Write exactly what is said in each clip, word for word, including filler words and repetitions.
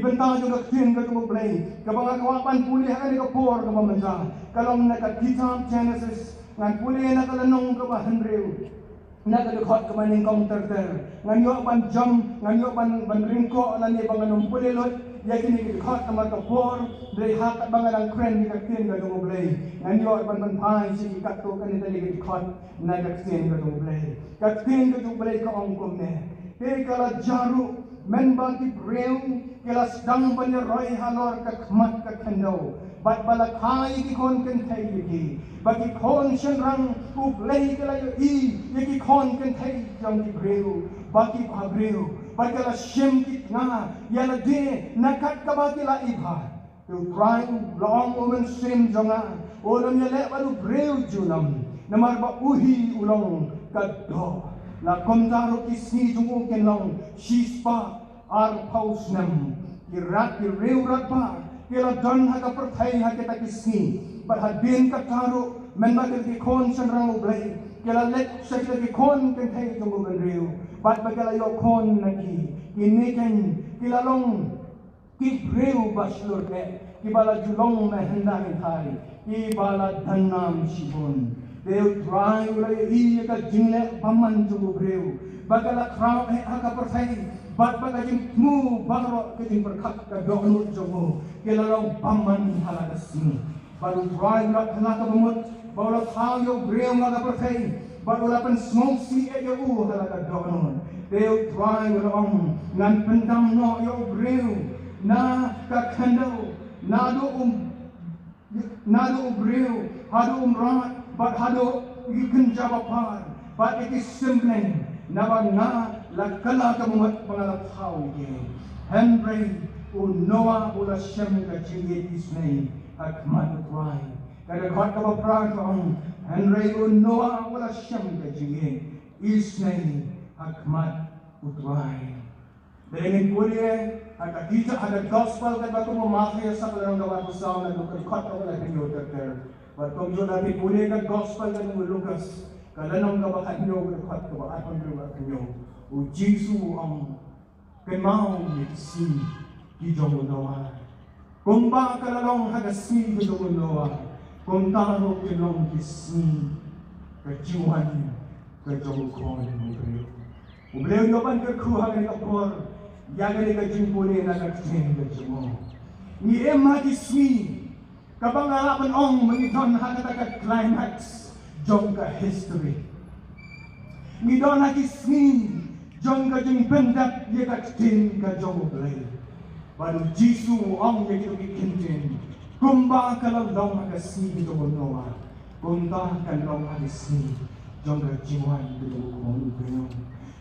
Bynta jong ka ktien ka jong U Blei kaba nga kwah ban pule ha kane ka por kaba mynta ka long na ka kitab Genesis, ngan pule na ka lynnong kaba hynriew, na ka dkhot kaba nyngkong ter ter. Ngan ïoh ban jam, ngan ïoh ban, ban ryngkoh lane ba ngan ym pule lut ïa kine ki dkhot namar ka por. Hynrei ha kaba nga dang kren ïa ka ktien ka jong U Blei, ngan ïoh ban ban phai sha ki katto katne tylli ki dkhot na ka ktien ka jong U Blei. Ka ktien ka jong U Blei ka ong kumne: Te ka la jia ruh, mynba ki briew ki la sdang ban ïaroi halor ka khmat ka khyndew, bad ba la kha ïa ki khon kynthei ïa ki, ba ki khun shynrang, U Blei ki la ïohi ïa ki khon kynthei jong ki briew, ba ki bhabriew, bad ki la shim ki tnga ïa lade na kat kaba ki la i bha. Te U Trai u la ong, U Mynsiem jong nga u nym ïaleh bad u briew junom, namar ba u hi u long ka doh. La kumta ruh ki sngi jong u kin long shispah arphew snem. Ki rat, ki riew rat ba ki la don ha ka pyrthei ha kita ki sngi. Bad hadien kata ruh, mynba kita ki khun shynrang U Blei ki la leit sha kita ki khon kynthei jong u bynriew, bad ba ki la ïoh khun na ki, kine keiñ ki la long ki briew ba shlur eh, kiba la ju long na hynda hynthai, kiba la dang nam shibun. Te U Trai u la ïohi ïa ka jingleh bymman jong u briew, ba ka la khraw eh ha ka pyrthei, bad ba ka jingthmu baroh, ka jingpyrkhat, ka dohnud jong u, ki la long bymman ha la ka sngi. Bad U Trai u la, ha la kaba mut, ba u la thaw ïa u briew ha ka pyrthei, bad u la pynsngewsih eh ïa u ha la ka dohnud. Te U Trai u la ong, ngan pyndam noh ïa u briew na ka khyndew, naduh u, naduh u briew haduh u mrad, bad haduh ki kynja bapar, bad ïa ki symleng, naba nga la kylla kaba mut ba nga la thaw ïa ki. Hynrei u Noah u la shem ka jingïeit isynei ha khmat U Trai. Ka dkhot kaba phra ka ong, hynrei u Noah u la shem ka jingïeit isynei ha khmat U Trai. Te ngin pule ha ka kitab, ha ka gospel katba kum u Mathaios, ka lynnong kaba arphew saw, na ka dkhot kaba laiphew hynñiew ter ter. Bad kumjuh lada phi pule ka gospel ka jong u Lukas, ka lynnong kaba khathynñiew, ka dkhot kaba arphew hynriew, arphew hynñiew, u Jisu u ong, kynmaw ïa ki sngi ki jong u Noah. Kumba ka la long ha ka sngi ka jong u Noah, kumta ruh kin long ki sngi ka jingwan ka jong u Khun u briew. U Blei un ïoh ban kyrkhu ha kane ka por ïa kane ka jingpule na ka ktien ka jong u. Ngi im ha ki sngi kaba nga lah ban ong ba ngi don ha kata ka climax jong ka history. Ngi don ha ki sngi jong ka jingpyndep ïa ka ktien ka jong U Blei. Bad u Jisu u ong ïa kito ki ktien, kumba ka la long ha ka sngi ka jong u Noah, kumta kan long ha ki sngi jong ka jingwan ka jong u Khun u briew.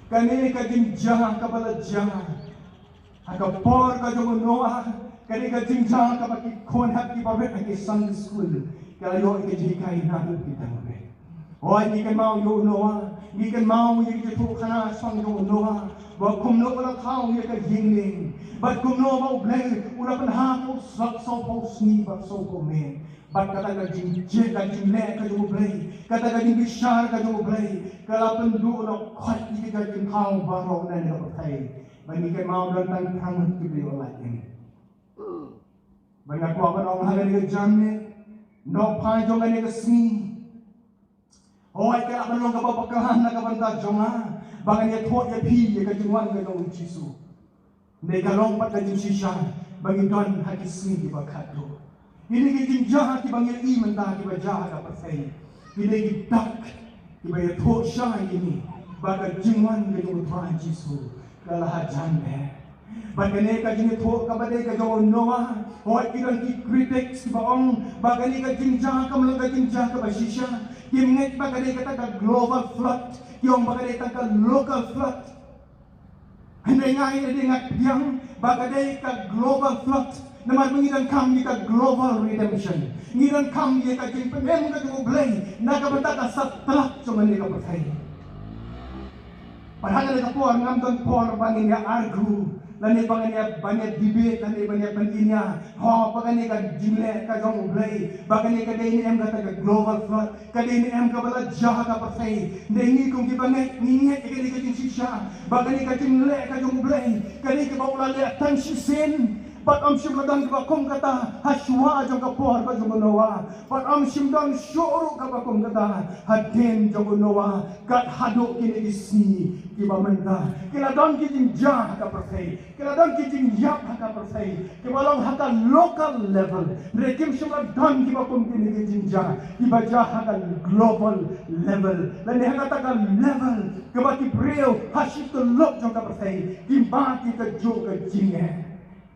Kane ka jingjia kaba la jia ha ka por ka jong u Noah, kane ka jingjia kaba ki khun hep kiba rit ha ki Sunday school ki la ïoh ïa ka jinghikai naduh ki dang rit. Hooid, ngi kynmaw ïa u Noah, ngi kynmaw ïa ka jingïathuhkhana shaphang jong u Noah, ba kumno ba u la thaw ïa ka ïing lieng, bad kumno ba U Blei u la pynhap ïa u sawphew sngi bad sawphew miet. Bad kata ka jingjia, ka jingleh ka jong U Blei, kata ka jingbishar ka jong U Blei, ka la pynduh noh khoit ïa ka jingthaw baroh na kane ka pyrthei. Ba ngi kynmaw don tang phra ngut kiba ïoh lait ïa ngi. Ba nga kwah ban ong ha kane ka janmiet, nohphai jong kane ka sngi, hooid, ka lah ban long kaba bakla na ka bynta jong nga ba ngan ïathuh ïa phi ïa ka jingwan ka jong u Jisu. Hynrei ka long pat ka jingshisha ba ngi don ha ki sngi kiba khatduh. Kine ki jingjia kiba ngi ïohi mynta kiba jia ha ka pyrthei, kine ki dak kiba ïathuh shai ïa ngi ba ka jingwan ka jong u Trai Jisu ka la hajan eh. Bad kane ka jingïathuh kaba dei ka jong u Noah, hooid, ki don ki critics kiba ong ba kane ka jingjia kam long ka jingjia kaba shisha. Kim ngeit ba ka dei kata ka global flood, ki ong ba ka dei tang ka local flood. Hynrei nga ïa dei nga pdiang ba ka dei ka global flood, namar ba ngi donkam ïa ka global redemption. Ngi donkam ïa ka jingpynim ka jong U Blei na ka bynta ka satlak jong kane ka pyrthei. Bad ha kane ka por ngam don por ba ngin ïa argue, lane ba ngin ïa, ba ngin ïa debate, lane ba ngin ïa pyni ïa, ho, ba kane ka jingleh ka jong U Blei, ba kane ka dei ne em kata ka global flood, ka dei ne em kaba la jia ha ka pyrthei. Hynrei ngi kum kiba ngeit, ngi ngeit ïa kane ka jingshisha ba kane ka jingleh ka jong U Blei ka dei kaba u la leh tang shisien. Bad ym shym la don kaba kum kata ha shuwa jong ka por ka jong u Noah. Bad ym shym don shuh ruh kaba kum kata hadien jong u Noah. Kat haduh kine ki sngi kiba mynta, ki la don ki jingjia ha ka pyrthei, ki la don ki jingïap ha ka pyrthei, kiba long ha ka local level. Hynrei kim shym la don kiba kum kine ki jingjia kiba jia ha ka global level, lane ha kata ka level kaba ki briew ha shi tyllup jong ka pyrthei ki mad ïa kajuh ka jingeh.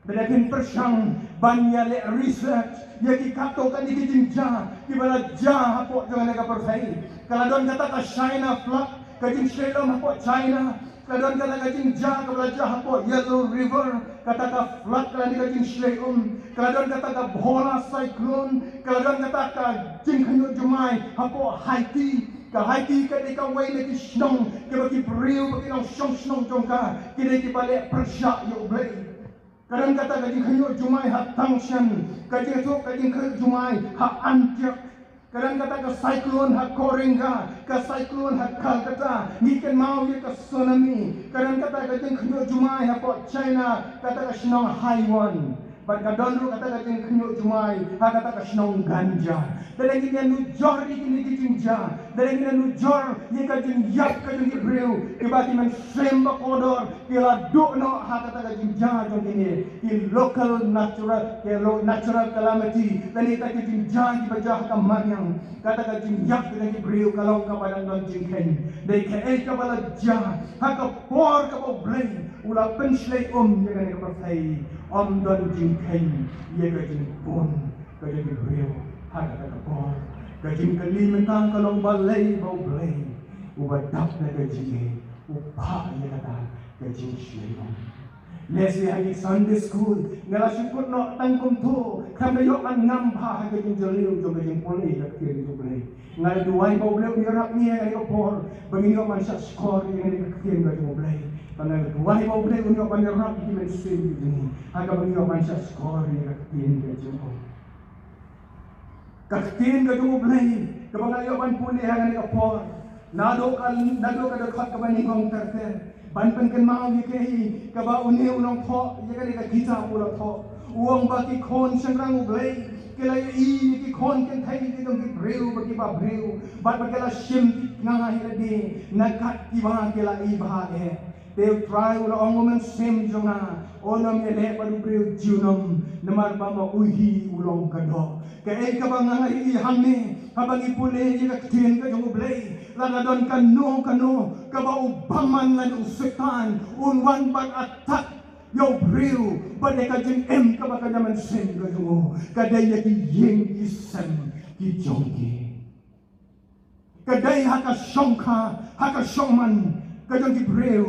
Lada phin pyrshang ban ïaleh research ïa ki katto katne ki jingjia kiba la jia hapoh jong kane ka pyrthei, ka la don kata ka China flood, ka jingshlei um hapoh China, ka la don kata ka jingjia kaba la jia hapoh Yellow River, kata ka flood, ka la don ka jingshlei um, ka la don kata ka Bhola cyclone, ka la don kata ka jingkhynñiuh jumai hapoh Haiti. Ka Haiti ka dei kawei na ki shnong kiba ki briew ba ki nongshong shnong jong ka ki dei kiba leh pyrshah ïa U Blei. Ka don kata ka jingkhynñiuh jumai ha Tangshan, ka jingkhynñiuh, ka jingkhynñiuh jumai ha Antioch. Ka don kata ka cyclone ha Koringa, ka cyclone ha Calcutta, ngi kynmaw ïa ka tsunami. Ka don kata ka jingkhynñiuh jumai hapoh China, kata ka shnong Haiwan. Bad ka don ruh kata ka jingkhynñiuh jumai ha kata ka shnong Ganjar. Te lada ngin ïanujor ïa kine ki jingjia, te lada ngin ïanujor ïa ka jingïap ka jong ki briew, kiba ki mynsiem ba kordor ki la duh noh ha kata ka jingjia jong kine ki local natural, ki lo-, natural calamity, lane kata ka jingjia kiba jia ha ka mariang. Kata ka jingïap ka jong ki briew ka long kaba dang don jingkheiñ. Dei kaei kaba la jia ha ka por kaba U Blei u la pynshlei um ïa kane ka pyrthei, ym don jingkheiñ ïa ka jingbun ka jong ki briew ha kata ka por. Ka jingkylli mynta ka long, balei ba U Blei uba dap da ka jingïeit u phah ïa kata ka jingshlei um? Lehse ha ki Sunday school nga la shu kut noh tang kumto, khlem da ïoh ban ngam bha ha ka jingjylliew jong ka jingpule ïa ka ktien U Blei. Nga la duwai ba U Blei un ïarap ïa ngi ha kane ka por ba ngin ïoh ban shahshkor ïa kane ka ktien ka jong U Blei. Ba nga la duwai ba U Blei un ïoh ban ïarap ïa ki mynsiem jong ngi ha kaba ngin ïoh ban shahshkor ïa ka ktien ka jong U Blei. Ka ktien ka jong U Blei kaba nga la ïoh ban pule ha kane ka por, naduh ka, naduh ka dkhot kaba nyngkong ter ter, ban pynkynmaw ïa kaei kaba une u nongthoh ïa kane ka kitab u la thoh. U ong ba ki khun shynrang U Blei ki la ïohi ïa ki khun kynthei ki jong ki briew ba kiba briew, bad ba ki la shim ki tnga ïa lade na kat kiba ki la ibha eh. Te U Trai u la ong, u mynsiem jong nga, un ym ïaleh bad u briew junom, namar ba ma u hi u long ka doh. Kaei kaba nga la ïohi hangne haba ngi pule ïa ka ktien ka jong U Blei, lada don kano kano kaba u bymman lane u Soitan un wan ban attack ïa u briew bad ïa ka jingim kaba ka mynsiem ka jong u, ka dei ïa ki ïing ki sem ki jong ki. Ka dei ha ka shongkha, ha ka shongman ka jong ki briew,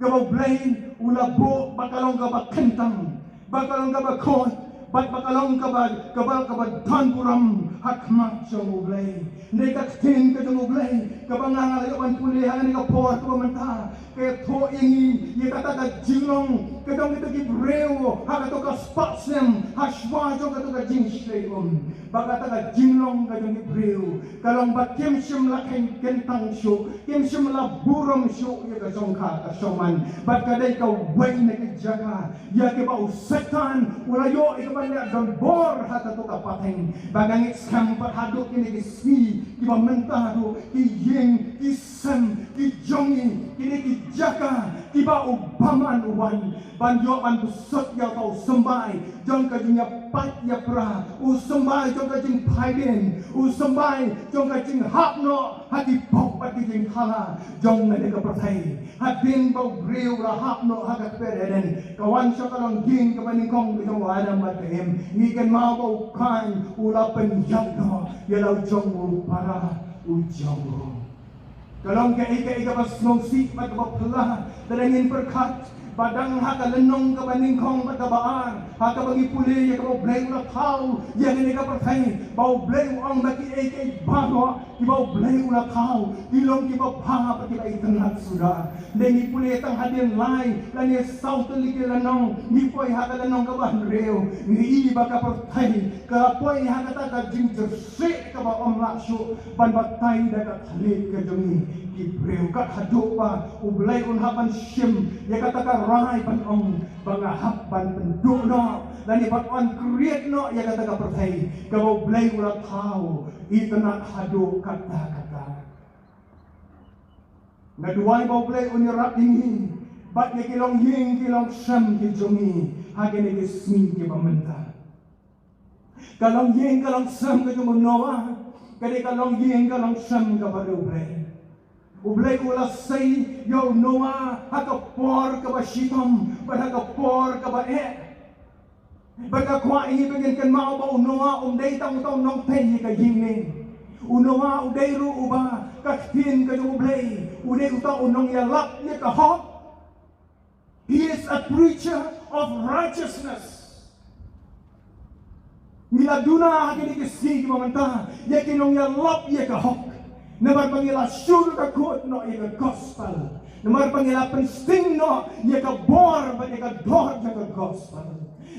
kaba U Blei u la buh ba ka long kaba kyntang, ba ka long kaba khuid, bad ba ka long kaba, kaba, kaba don burom ha khmat jong U Blei. Hynrei ka ktien ka jong U Blei kaba nga, nga la ïoh ban pule ha kane ka por kaba mynta, ka thoh ïa ngi ïa kata ka jinglong ka jong kita ki briew ha kato ka spah snem, ha shuwa jong kato ka jingshlei um. Ba kata ka jinglong ka jong ki briew ka long ba kim shym la kheiñ kyntang shuh, kim shym la burom shuh ïa ka shongkha ka shongman. Bad ka dei kawei na ki jaka ïa kiba u Soitan u la ïoh ïa kaba leh donbor ha kato ka pateng. Ba nga ngeit skhem pat haduh kine ki sngi kiba mynta haduh ki ïing ki sem ki jong ngi, kine ki jaka kiba u bymman u wan ban ïoh ban pynshut ïa uta u symbai jong ka jingïapait ïapra, u symbai jong ka jingphaidien, u symbai jong ka jinghap noh ha ki pop bad ki jingthala jong kane ka pyrthei. Hadien ba u briew u la hap noh ha ka kper Eden, ka wan sha ka longïing kaba nyngkong ka jong u Adam bad ka Im, ngi kynmaw ba u Kain u la pynïap noh ïa la u jong u para u jong u. Ka long kaei kaei kaba sngewsih bad kaba phylla lada ngin pyrkhat ba dang ha ka lynnong kaba nyngkong bad kaba ar, ha kaba ngi pule ïa kaba U Blei u la thaw ïa kane ka pyrthei, ba U Blei u ong ba kiei kiei baroh kiba U Blei u la thaw ki long kiba bha bad kiba itynnad suda. Hynrei ngi pule tang hadien lai lane saw tylli ki lynnong, ngi poi ha ka lynnong kaba hynriew, ngi i ba ka pyrthei ka poi ha kata ka jingjyrsieh kaba ym lah shuh ban batai da ka thylliej ka jong ngi ki briew. Kat haduh ba U Blei un hap ban shim ïa kata ka rai ban ong ba nga hap ban pynduh noh lane ban wan khriat noh ïa kata ka pyrthei kaba U Blei u la thaw itynnat haduh katta katta. Nga duwai ba U Blei un ïarap ïa ngi bad ïa ki longïing ki longsem ki jong ngi ha kine ki sngi kiba mynta. Ka longïing ka longsem ka jong u Noah ka dei ka longïing ka longsem kaba riewblei. U Blei u la sei ïa u Noah ha ka por kaba shitom bad ha ka por kaba eh. Bad nga kwah ïa ngi ba ngin kynmaw ba u Noah um dei tang uta u nongtei ïa ka ïing ne. U Noah u dei ruh uba ka ktien ka jong U Blei u dei uta u nongïalap ïa ka hok. He is a preacher of righteousness. Ngi la duna ha kine ki sngi kiba mynta ïa ki nongïalap ïa ka hok. Namar ba ngi la shu da kut noh ïa ka gospel. Namar ba ngi la pynsting noh ïa ka bor bad ïa ka dor jong ka gospel.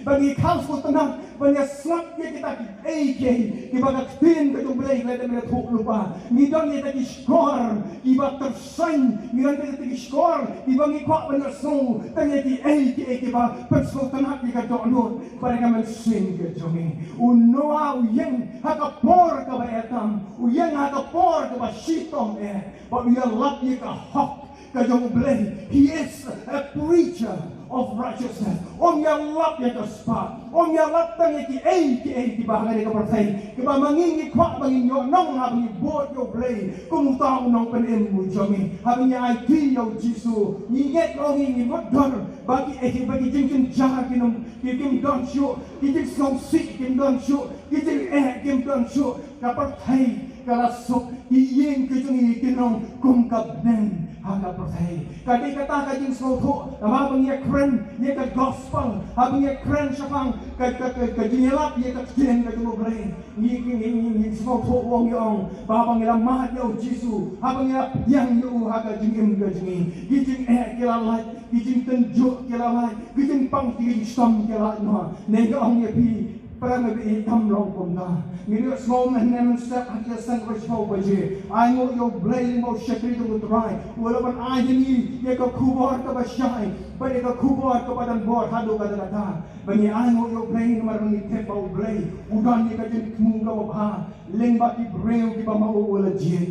Ba ngi kham sngewtynnat ban ïa sngap ïa kita kiei kiei kiba ka ktien ka jong U Blei ka la dep ïathuh lypa. Ngi don ïa kita ki shkor kiba tyrsain, ngi don ïa kita ki shkor kiba ngi kwah ban ïa sngew tang ïa kiei kiei kiba pynsngewtynnat ïa ka dohnud bad ïa ka mynsiem ka jong ngi. U Noah u ïeng ha ka por kaba eh tam, u ïeng ha ka por kaba shitom eh, bad u ïalap ïa ka hok ka jong U Blei. He is a preacher of righteousness. Um ïalap ïa ka spah, um ïalap tang ïa kiei kiei kiba ha kane ka pyrthei kiba ma ngi ngi kwah ba ngin ïoh nong haba ngi bud ïa U Blei kum uta u nongpynim u jong ngi. Haba ngi aiti ïa U Jisu ngi ngeit, ngi ngi mutdur ba kiei ba ki jingjynjar kim don, ki kim don shuh, ki jingsngewsih kim don shuh, ki jingeh kim don shuh. Ka pyrthei ka la suk, ki ïing ki jong ngi ki long kum ka bneng ha ka pyrthei. Ka dei kata ka jingsngewthuh, haba ngi ïakren ïa ka gospel, haba ngi ïakren shaphang ka, ka, ka, ka jingïalap ïa ka ktien ka jong U Blei. Ngi, ngi, ngi, ngi, ngi sngewthuh, ong, ngi ong ba haba ngi la mad ïa U Jisu, haba ngi la pdiang ïa u ha ka jingim ka jong ngi, ki jingeh ki la lait, ki jingtynjuh ki la lait, ki jingpang ki jingshitom ki la lait noh. Ne nga ong ïa phi, para nga ba i kam long kumta. Ngi ïohsngew mynne mynstep ha ki seng ba shiphew baje. Ai nguh ïa U Blei lyngba u shakri jong U Trai, u la ban ai ïa ngi ïa ka khubor kaba shai bad ïa ka khubor kaba don bor haduh katta katta. Ba ngi ai nguh ïa U Blei namar ba ngi tip ba U Blei u don ïa ka jingthmu kaba bha lyngba ki briew kiba ma u u la jied.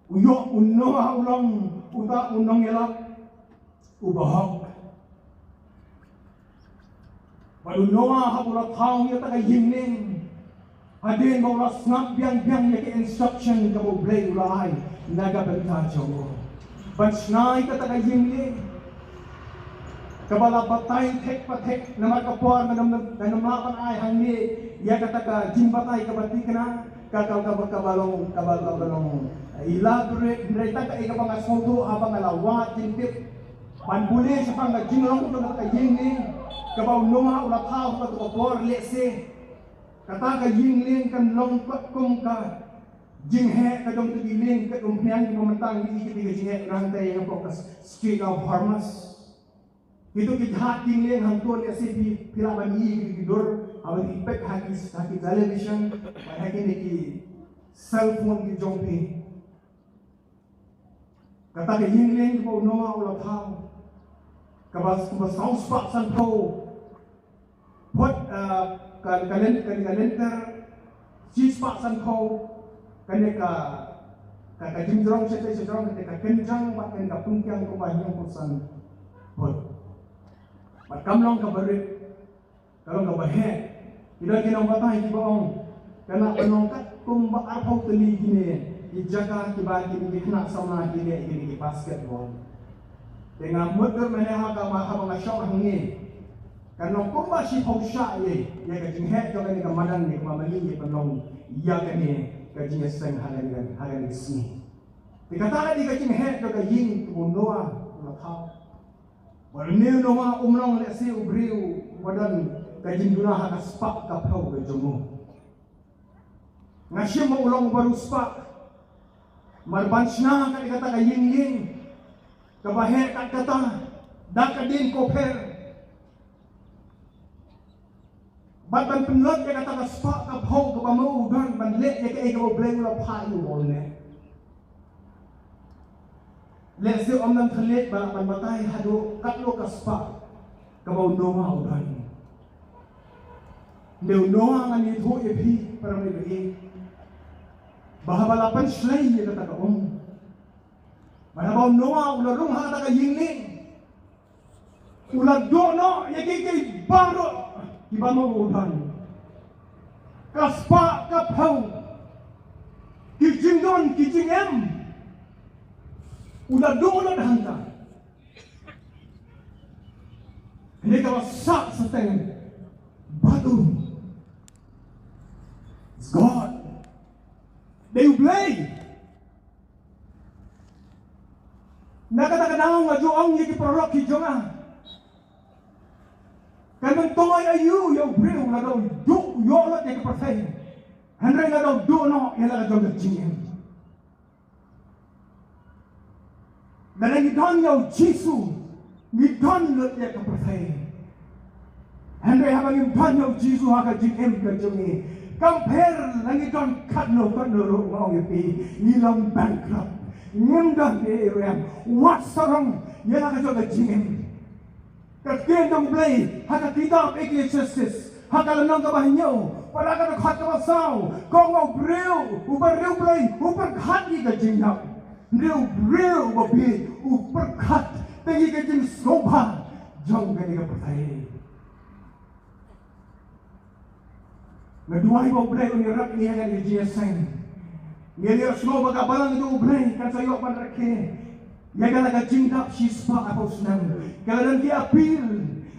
U ïoh u Noah u long uta u nongïalap uba hok. Bad u Noah haba u la thaw ïa kata ka ïing lieng, hadien ba u la sngap biang biang ïa ka instruction kaba U Blei u la ai na ka bynta jong u ban shna ïa kata ka ïing lieng, kaba la batai thik ba thik, namar ka por ngan ym, ngan ym lah ban ai hangne ïa kata ka jingbatai kaba thikna, ka, ka, kaba, kaba long, kaba, kaba long elaborate, hynrei tang kaei kaba nga sngewthuh haba nga la wad jingtip ban pule shaphang ka jinglong jong kata ka ïing lieng kaba u Noah u la thaw ha kato ka por lehse. Kata ka ïing lieng kan long katkum ka jingheh ka jong kito ki lieng, katkum pynïang kiba mynta ngi ïohi kito ki jingheh, nangta ïa ka Strait of Hormuz. Kito ki jahaj ïing lieng hangto lehse phi, phi lah ban ïohi kito ki dur haba ki peit ha ki, ha ki television bad ha kine ki cellphone ki jong phi. Kata ka ïing lieng kaba u Noah u la thaw, kaba, kaba saw spah sanphew phut, ah, ka, ka lin-, ka, ka lynter, shi spah sanphew, kane ka, ka, ka jingjrong shatei shajrong, kane ka kynjang bad kane ka pungkiang kumba hynñiewphew san phut. Bad kam long kaba rit, ka long kaba heh. Ki don ki nongbatai kiba ong, ka lah ban long katkum ba arphew tylli kine ki jaka kiba kine ki khynnah samla ki leh kine ki basketball. Te nga mutdur mynne ha kaba, haba nga shong hangne, kan long kumba shiphew shah ïa, ïa ka jingheh jong kane ka madan, ïa kaba ma ngi ngi pynlong ïa kane ka jingïaseng ha kane, ha kane ka sngi. Te kata ka dei ka jingheh jong ka ïing kaba u Noah u la thaw. Bad une u Noah um long lehse u briew uba don ka jingduna ha ka spah ka phew ka jong u. Nga shim ba u long uba riewspah, namar ban shna kat ïa kata ka ïing lieng kaba heh kat kata da ka dien ko pher, bad ban pynlut ïa kata ka spah ka phew kaba ma u don ban leh ïa kaei kaba U Blei u la phah ïa u ba un leh. Lehse ym nang thylliej ba lah ban batai haduh katno ka spah kaba u Noah u don. Hynrei u Noah, ngan ïathuh ïa phi para bangeit baieit, ba haba la pynshlei ïa kata ka um, ba haba u Noah u la rung ha kata ka ïing lieng, u la duh noh ïa kiei kiei baroh kiba ma u don. Ka spah ka phew, ki jingdon ki jingem, u la duh noh hangta. Hynrei kaba sah sateng bad u, it's God. Dei U Blei. Na kata ka daw nga ju ong ïa ki paralok ki jong nga, kan myntoi aïu ïa u briew lada u duh ïoh lut ïa ka pyrthei, hynrei lada u duh noh ïa la ka jong ka jingim. Lada ngi don ïa u Jisu, ngi don lut ïa ka pyrthei. Hynrei haba ngim don ïa u Jisu ha ka jingim ka jong ngi, kam pher la ngi don katno katno ruh, nga ong ïa phi, ngi long bankrupt. Ngim don ei ei ruh em. Wat sarong ïa la ka jong ka jingim. Ka ktien jong U Blei ha ka kitab Ecclesiastes, ha ka lynnong kaba hynñiew, bad ha ka dkhot kaba saw, ka ong, u briew uba riewblei u pyrkhat ïa ka jingïap, hynrei u briew uba bieit u pyrkhat ïa ka jingsngewbha jong kane ka pyrthei. Nga duwai ba U Blei un ïarap ïa ngi ha kane ka jingïaseng. Ngi ïohsngew ba ka balang jong U Blei kan sa ïoh ban rakhe ïa ka la ka jingdap shispah arphew snem. Ka la don ki appeal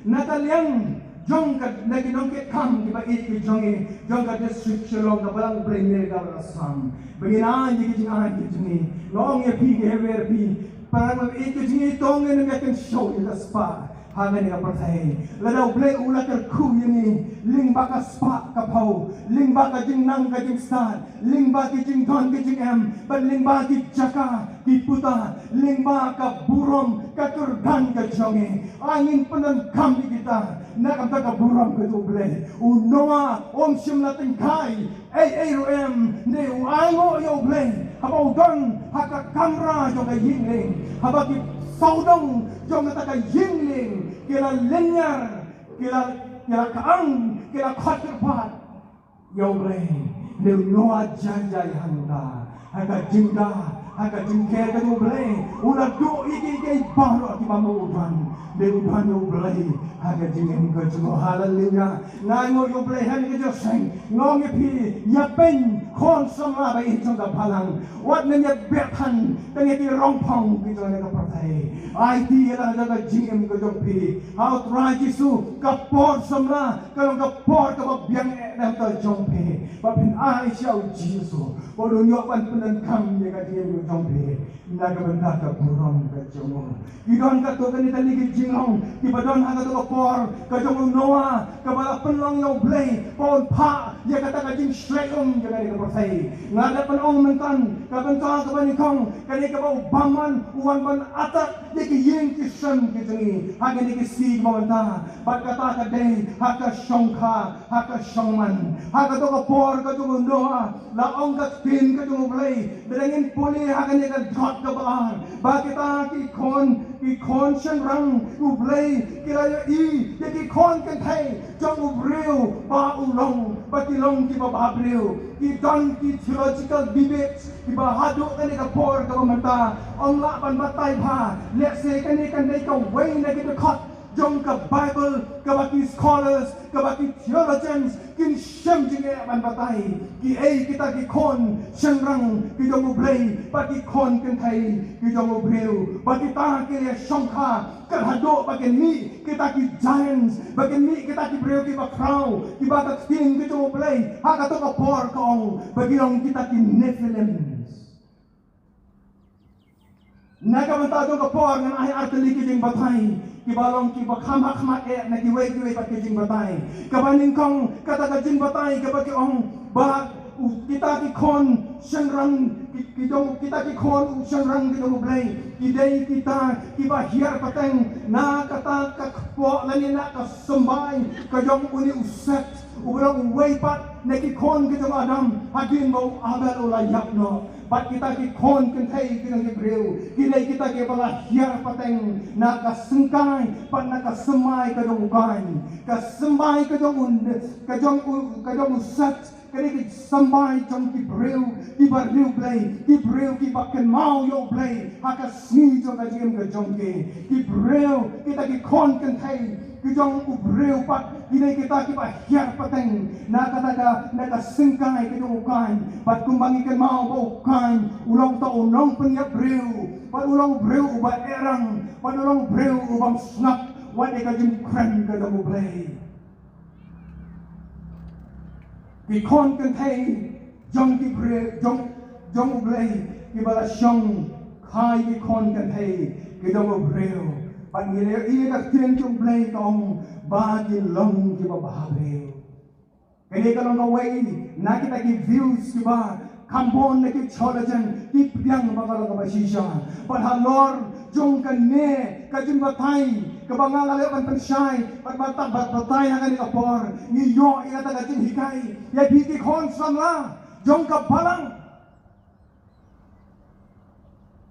na ka liang jong ka, na ki nongkitkam kiba ïeit ki jong ngi jong ka district Shillong, ka balang U Blei Mary Gabriel Assam, ba ngin ai ïa ki jingai ki jong ngi. Nga ong ïa phi, ngi hap ïa phi, para bangeit ki jong ngi, to ngin ïa kynshew ïa ka spah ha kane ka pyrthei. Lada U Blei u la kyrkhu ïa ngi lyngba ka spah ka phew, lyngba ka jingnang ka jingstad, lyngba ki jingdon ki jingem, bad lyngba ki jaka ki puta, lyngba ka burom ka kyrdan ka jong ngi, ai ngin pyndonkam ïa kita na ka bynta ka burom ka jong U Blei. U Noah um shym la tyngkai ei ei ruh em, hynrei u ainguh ïa U Blei haba u don ha ka kamra jong ka ïing lieng, haba ki sawdong jong kata ka ïing lieng ki la lynñiar, ki la, ki la kyang, ki la khot kyrpad ïa U Blei. Hynrei u Noah jai jai hangta, ha ka jingda, ha ka jingker ka jong U Blei, u la duh ïa kiei kiei baroh kiba ma u don. Hynrei u don ïa U Blei ha ka jingim ka jong u. Haleluya. Nga ainguh ïa U Blei ha kane ka jingïaseng. Nga ong ïa phi, ïa pyn khun samla ba ïeit jong ka balang. Wat nym ïa beh than tang ïa ki rongphong ki jong kane ka pyrthei. Aiti ïa la ka jong ka jingim ka jong phi ha U Trai Jisu. Ka por samla ka long ka por kaba biang eh na ka bynta jong phi, ba phin ai sha U Jisu, ba un ïoh ban pyndonkam ïa ka jingim ka jong phi na ka bynta ka burom ka jong u. Ki don katto katne tylli ki jinglong kiba don ha kato ka por ka jong u Noah, kaba la pynlong ïa U Blei ba un phah ïa kata ka jingshlei um jong kane ka pyrthei. Nga dep ban ong mynta, ka bynta kaba nyngkong, kane kaba u bamon u wan ban attack ïa ki ïing ki sem ki jong ngi ha kine ki sngi kiba mynta. Bad kata ka dei ha ka shongkha, ha ka shongman. Ha kato ka por ka jong u Noah, la ong ka ktien ka jong U Blei, lada ngin pule ha kane ka dkhot kaba ar, ba kita ki khun, ki khun shynrang U Blei ki la ïohi ïa ki khun kynthei jong u briew ba u long, ba ki long kiba bhabriew. Ki don ki theological debates kiba haduh kane ka por kaba mynta ym lah ban batai bha. Lehse kane kan dei kawei na ki dkhot jong ka Bible kaba ki scholars, kaba ki theologians kin shem jingeh ban batai. Kiei kita ki khun shynrang ki jong U Blei bad ki khun kynthei ki jong u briew, ba kita ki la shongkha kat haduh ba kin mih kita ki giants, ba kin mih kita ki briew kiba khraw, kiba ka ktien ka jong U Blei ha kato ka por ka ong ba ki long kita ki Nephilims. Na ka bynta jong ka por ngan ai artylli ki jingbatai kiba long kiba kham hakhmat eh na kiwei kiwei pat ki jingbatai. Kaba nyngkong, kata ka jingbatai kaba ki ong ba u, kita ki khun shynrang ki, ki jong, kita ki khun u shynrang ki jong U Blei ki dei kita kiba hiar pateng na kata ka kpoh lane na ka symbai ka jong une u Seth, uba long uwei pat na ki khun ki jong u Adam hadien ba u Abel u la ïap noh. Bad kita ki khun kynthei ki jong ki briew, ki dei kita kiba la hiar pateng na ka syngkai bad na ka symbai ka jong u Kain. Ka symbai ka jong u, ka jong u, ka jong u Set, ka dei ka symbai jong ki briew kiba riewblei, ki briew kiba kynmaw ïa u Blei ha ka sngi jong ka jingim ka jong ki. Ki briew, kita ki khun kynthei ki jong u briew pat, ki dei kita kiba hiar pateng na kata ka, na ka syngkai ka jong u Kain. Bad kumba ngi kynmaw ba u Kain u long uta u nongpynïap briew, bad u long u briew uba eh rang, bad u long u briew u bym sngap wat ïa ka jingkren ka jong u Blei. Ki khun kynthei jong ki briew, jong, jong u Blei, kiba la shong ha ki khun kynthei ki jong u briew. Bad ngi la ïohi ka ktien jong u Blei ka ong ba ki long kiba bhabriew. Kane ka long kawei na kita ki views kiba kham bun na ki theologian ki pdiang ba ka long kaba shisha. Bad halor jong kane ka jingbatai kaba nga la leh ban pynshai bad ban batai ha kane ka por, ngi ïoh ïa kata ka jinghikai ïa phi ki khun samla jong ka balang,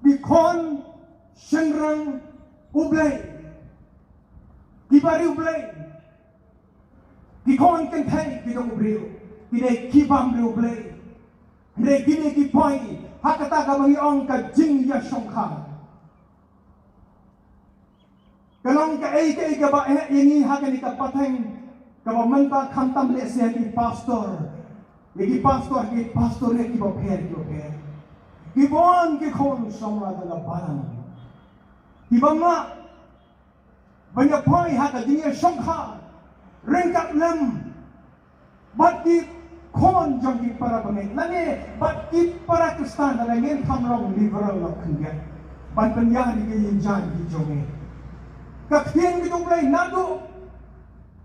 ki khun shynrang u Blei, kiba riewblei. Ki khun kynthei ki jong u briew, ki dei ki bym riewblei. Hynrei kine ki poi ha kata kaba ngi ong ka jingïashongkha. Ka long kaei kaei kaba eh ïa ngi ha kane ka pateng kaba mynta khamtam lehse ïa ki pastor, ïa ki pastor, ki pastor ïa kiba pher kiba pher. Ki bun ki khun samla jong ka balang kiba mlak ban ïa poi ha ka jingïashongkha ryngkat lem bad ki khun jong ki para bangeit lane bad ki para Khristan, lane ngin kham long liberal noh khyndiat ban pynïar ïa ki jingïaid ki jong ngi. Ka ktien ka jong u Blei naduh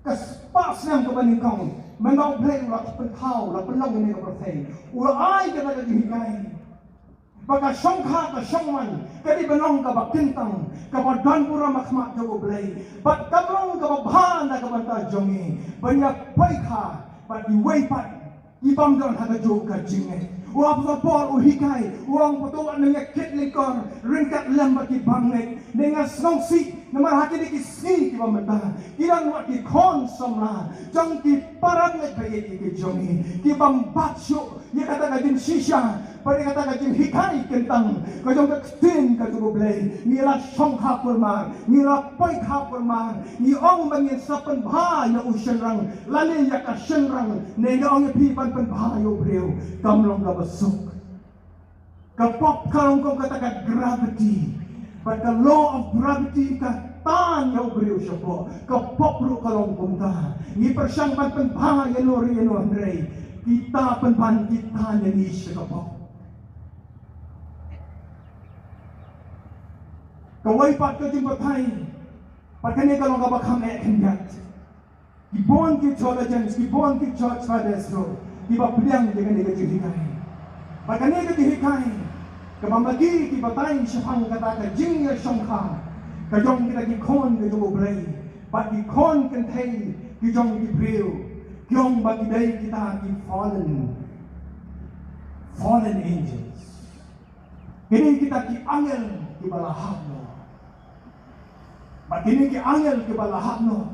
ka spah snem kaba nyngkong, mynta u Blei u la pynpaw, la pynlong ïa kane ka pyrthei, u la ai kata ka jinghikai ba ka shongkha ka shongman ka dei ban long kaba kyntang, kaba don burom ha khmat jong u Blei, bad kam long kaba bha na ka bynta jong ngi ban ïa poi kha bad kiwei pat ki bym don ha kajuh ka jingngeit. U Apostol Paul u hikai, u ong, pynban wat nang ïa kit lyngkor ryngkat lem bad ki bym ngeit. Ngi nga sngewsih namar ha kine ki sngi kiba mynta ki don wat ki khun samla jong ki para bangeit ba ïeit ki jong ngi ki bym bat shuh ïa kata ka jingshisha bad ïa kata ka jinghikai kyntang ka jong ka ktien ka jong u Blei. Ngi la shongkha kulmar, ngi la poi kha kulmar, ngi ong ba ngin sa pynbha ïa u shynrang lane ïa ka shynrang, ne ngi ong ïa phi ban pynbha ïa u briew, kam long kaba suk. Ka pop ka long kum kata ka gravity. Bad ka law of gravity ka tan ïa u briew shapoh. Ka pop ruh ka long kumta. Ngi pyrshang ban pynbha ïano re ïano, hynrei kita pynban ki tan ïa ngi sha ka pop. Kawei pat ka jingbatai, pat kane ka long kaba kham eh khyndiat. Ki bun ki theologians, ki bun ki church fathers ruh kiba pdiang ïa kane ka jinghikai. Bad kane ka jinghikai kaba ma ki ki batai shaphang kata ka jingïashongkha ka jong kita ki khun ka jong u Blei bad ki khun kynthei ki jong ki briew, ki ong ba ki dei kita ki fallen, fallen angels. Ki dei kita ki angel kiba la hap noh. Bad kine ki angel kiba la hap noh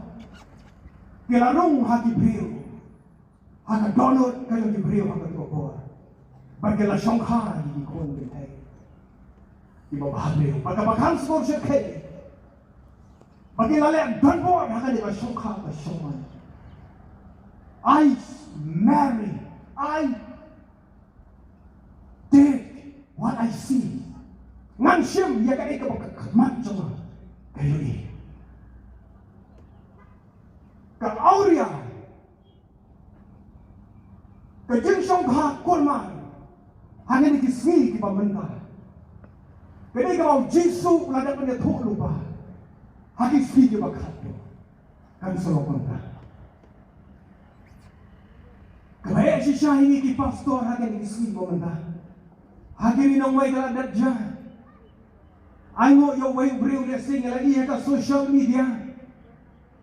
ki la rung ha ki briew, ha ka dohnud ka jong ki briew ha kato ka por. Bad ki la shongkha ïa ki khun kynthei kiba bhabriew. Bad kaba kham sngewsih, ba ki la leh donbor ha kane ka shongkha ka shongman. I marry, I take what I see. Ngan shim ïa kaei kaba ka khmat jong nga ka ïohi. Ka awria ka jingshongkha kulmar ha kine ki sngi kiba mynta. Kane kaba u Jisu u la dep ban ïathuh lypa ha ki sngi kiba khatduh. Kan sa long kumta. Kaba eh shisha ïa ngi ki pastor ha kine ki sngi ba mynta. Ha kine ki nongwei ka la dep ja. Ai nguh ïa uwei u briew lehse ngi la ïohi ha ka social media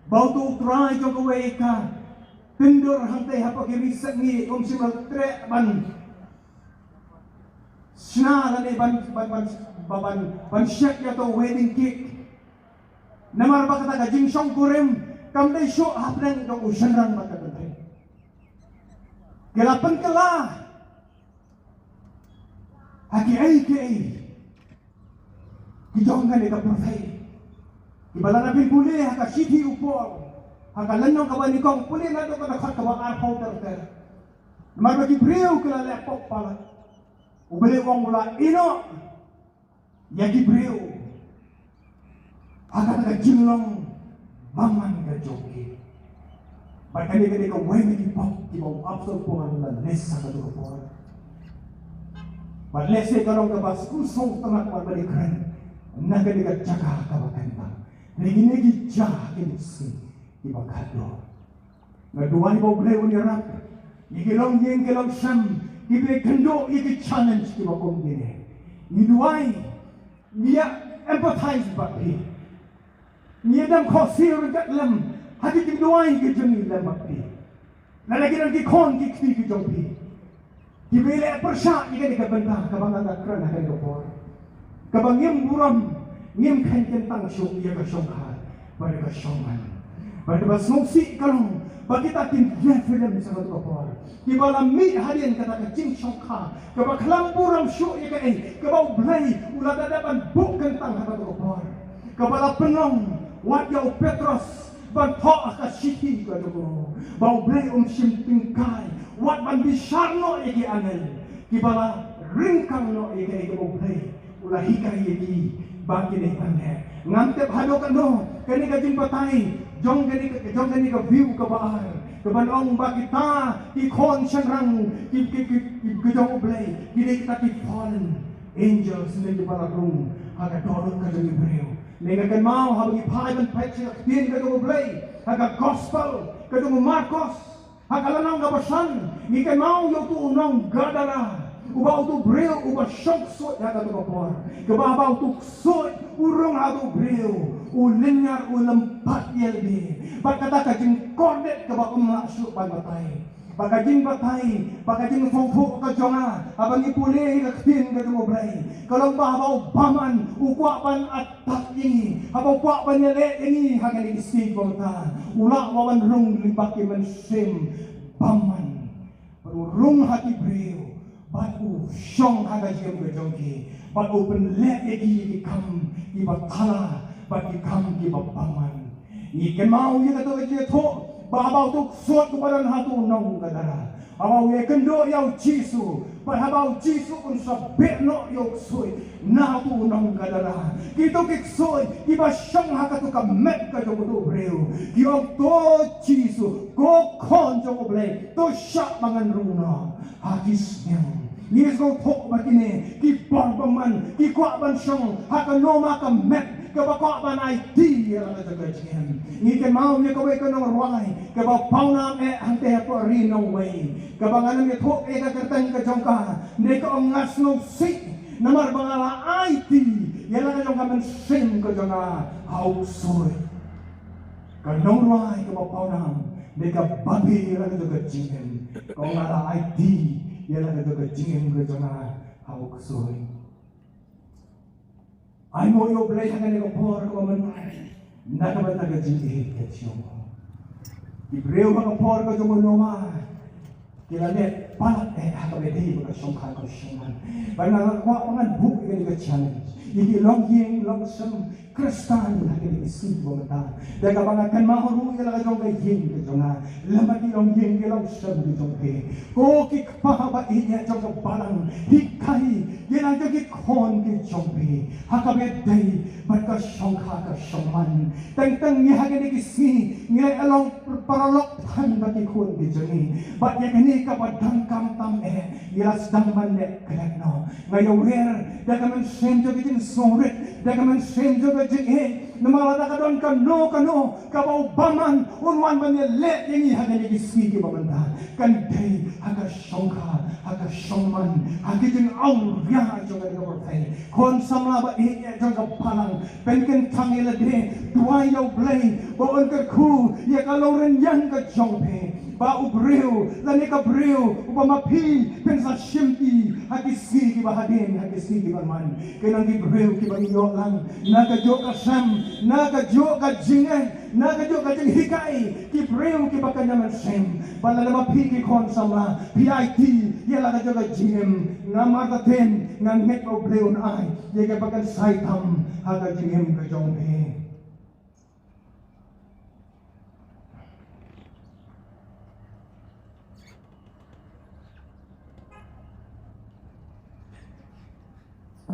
ba uto u trai jong kawei ka tyndur hangtei hapoh ki ri sepngi, um shym la treh ban shna lane ban, ban, ban, ban, ban, ban shet ïa uto u wedding cake. Namar ba kata ka jingshongkurim kam dei shuh hapdeng jong u shynrang bad ka kynthei. Ki la pynkylla ha kiei kiei ki jong kane ka pyrthei. Kiba lada phin pule ha ka shithi u Paul, ha ka lynnong kaba nyngkong, pule naduh ka dkhot kaba arphew ter ter. Namar ba ki briew ki la leh pop palat, U Blei u ong u la ïehnoh ïa ki briew ha kata ka jinglong bymman ka jong ki. Bad kane ka dei kawei na ki pop kiba u Apostol Paul u la list ha kato ka por. Bad lehse ka long kaba sngewsynei ban kren na kane ka jaka kaba kynta. Hynrei kine ki jaka ki dei ki sngi kiba khatduh. Nga duwai ba U Blei un ïarap ïa ki longïing ki longsem kiba ïakynduh ïa ki challenge kiba kum kine. Ngi duwai, ngi ïa empathize bad phi. Ngi ïa dem khohsiew ryngkat lem ha ki jingduwai ki jong ngi lem bad phi. Lada ki don ki khon ki kti ki jong phi kiba leh pyrshah ïa kane ka bynta kaba nga la kren ha kane ka por, kaba ngim burom, ngim kheiñ kyntang shuh ïa ka shongkha bad ïa ka shongman. Bad kaba sngewsih ka long ba kita ki leh film sha kato ka por, kiba la mih hadien kata ka jingshongkha kaba khlem burom shuh ïa kaei kaba U Blei u la dap ban buh kyntang ha kato ka por. Kaba la pynlong wat ïa u Petros ban thoh ha ka shithi ka jong u, ba U Blei um shym tyngkai wat ban bishar noh ïa ki angel kiba la ryngkang noh ïa kaei kaba U Blei u la hikai ïa ki ba kin ïa pynleh. Ngam tip haduh katno kane ka jingbatai jong kane ka, jong kane ka view kaba ar kaban ong ba kita ki khun shynrang ki, ki, ki, ki, ki jong U Blei ki dei kita ki fallen angels ne kiba la rung ha ka dohnud ka jong ki briew. Ne nga kynmaw haba ngi phai ban peit sha ka ktien ka jong U Blei ha ka gospel ka jong u Markos, ha ka lynnong kaba san, ngi kynmaw ïa uto u nong Gadara, uba uto u briew uba shong ksuid ha kato ka por. Kaba haba uto u ksuid u rung ha uto u briew, u lynñiar, u lympat ïa lade. Bad kata ka jingkordit kaba ym lah shuh ban batai. Ba ka jingbatai, ba ka jingsngewthuh ka jong nga haba ngi pule ïa ka ktien ka jong U Blei, ka long ba haba u bymman u kwah ban attack ïa ngi, haba u kwah ban ïaleh ïa ngi ha kane ka sngi kumta, u lah ban rung lyngba ki mynsiem bymman. Bad u rung ha ki briew, bad u shong ha ka jingim ka jong ki, bad u pynleh ïa ki ïa ki kam kiba thala bad ki kam kiba bymman. Ngi kynmaw ïa kato ka jingïathuh ba haba uto u ksuid uba don ha uto u nong Gadara, haba u ïakynduh ïa U Jisu, bad haba U Jisu un sa beh noh ïa u ksuid na uto u nong Gadara, kito ki ksuid kiba shong ha kato ka met ka jong uto u briew ki ong, "To Jisu, ko Khun jong U Blei, to shah ba ngan rung noh ha ki sniang." Ngi sngewthuh ba kine ki bor bymman ki kwah ban shong ha kano ma ka met kaba kwah ban aiti ïa la ka jong ka jingim. Ngi kynmaw ïa kawei ka nongrwai kaba pawnam eh hangtei hapoh ri Nongwei, kaba ngan ym ïathuh ïa ka kyrteng ka jong ka, ne ka ong, "Nga sngewsih namar ba nga la aiti ïa la ka jong ka mynsiem ka jong nga ha u ksuid." Ka nongrwai kaba pawnam ne ka babe ïa la ka jong ka jingim, ka ong, "Nga la aiti ïa la ka jong ka jingim ka jong nga ha u ksuid." Ai mo ïa U Blei ha kane ka por kaba mynta na ka bynta ka jingïeit ka jong u. Ki briew ha ka por ka jong u Noah ki la leh palat eh ha kaba ïadei bad ka shongkha ka shongman. Bad nga kwah ba ngan buh ïa kane ka challenge ïa ki longïing longsem Khristan ha kine ki sngi ba mynta. Da kaba nga kynmaw ruh ïa la ka jong ka ïing ka jong nga, lem bad ki longïing ki longsem ki jong phi. Ko ki kpa ba ïeit jong ka balang, hikai ïa la jong ki khun ki jong phi ha kaba ïadei bad ka shongkha ka shongman. Teng teng ngi ha kine ki sngi ngi la long paralok than bad ki khun ki jong ngi. Bad ïa kane kaba donkam tam eh ngi la sdang ban leh klet noh. Nga ïawer da ka mynsiem jong ka jingsngewrit, da ka mynsiem jong ka jingïeit. Namar lada ka don kano kano kaba u bymman un wan ban ïaleh ïa ngi ha kine ki sngi kiba mynta, kan dei ha ka shongkha, ha ka shongman, ha ki jingawria jong kane ka pyrthei. Khun samla ba ïeit jong ka balang, pynkyntang ïa lade, duwai ïa U Blei ba un kyrkhu ïa ka longrynieng ka jong phi. Ba u briew, lane ka briew, uba ma phi, phin sa shim ki, ha ki sngi kiba hadien, ha ki sngi kiban wan. Ki long ki briew, kiba ngi ïoh lang, na ka juh ka sem, na ka juh ka jingeh, na ka juh ka jinghikai, ki briew, kiba kynja mynsiem. Ba lada ma phi ki khun samla, phi aiti, ïa la ka juh ka jingim, namar ka ktien, nga ngeit ba u briew un ai, ïa kaba kan sa ïai tam, ha ka jingim ka jong phi.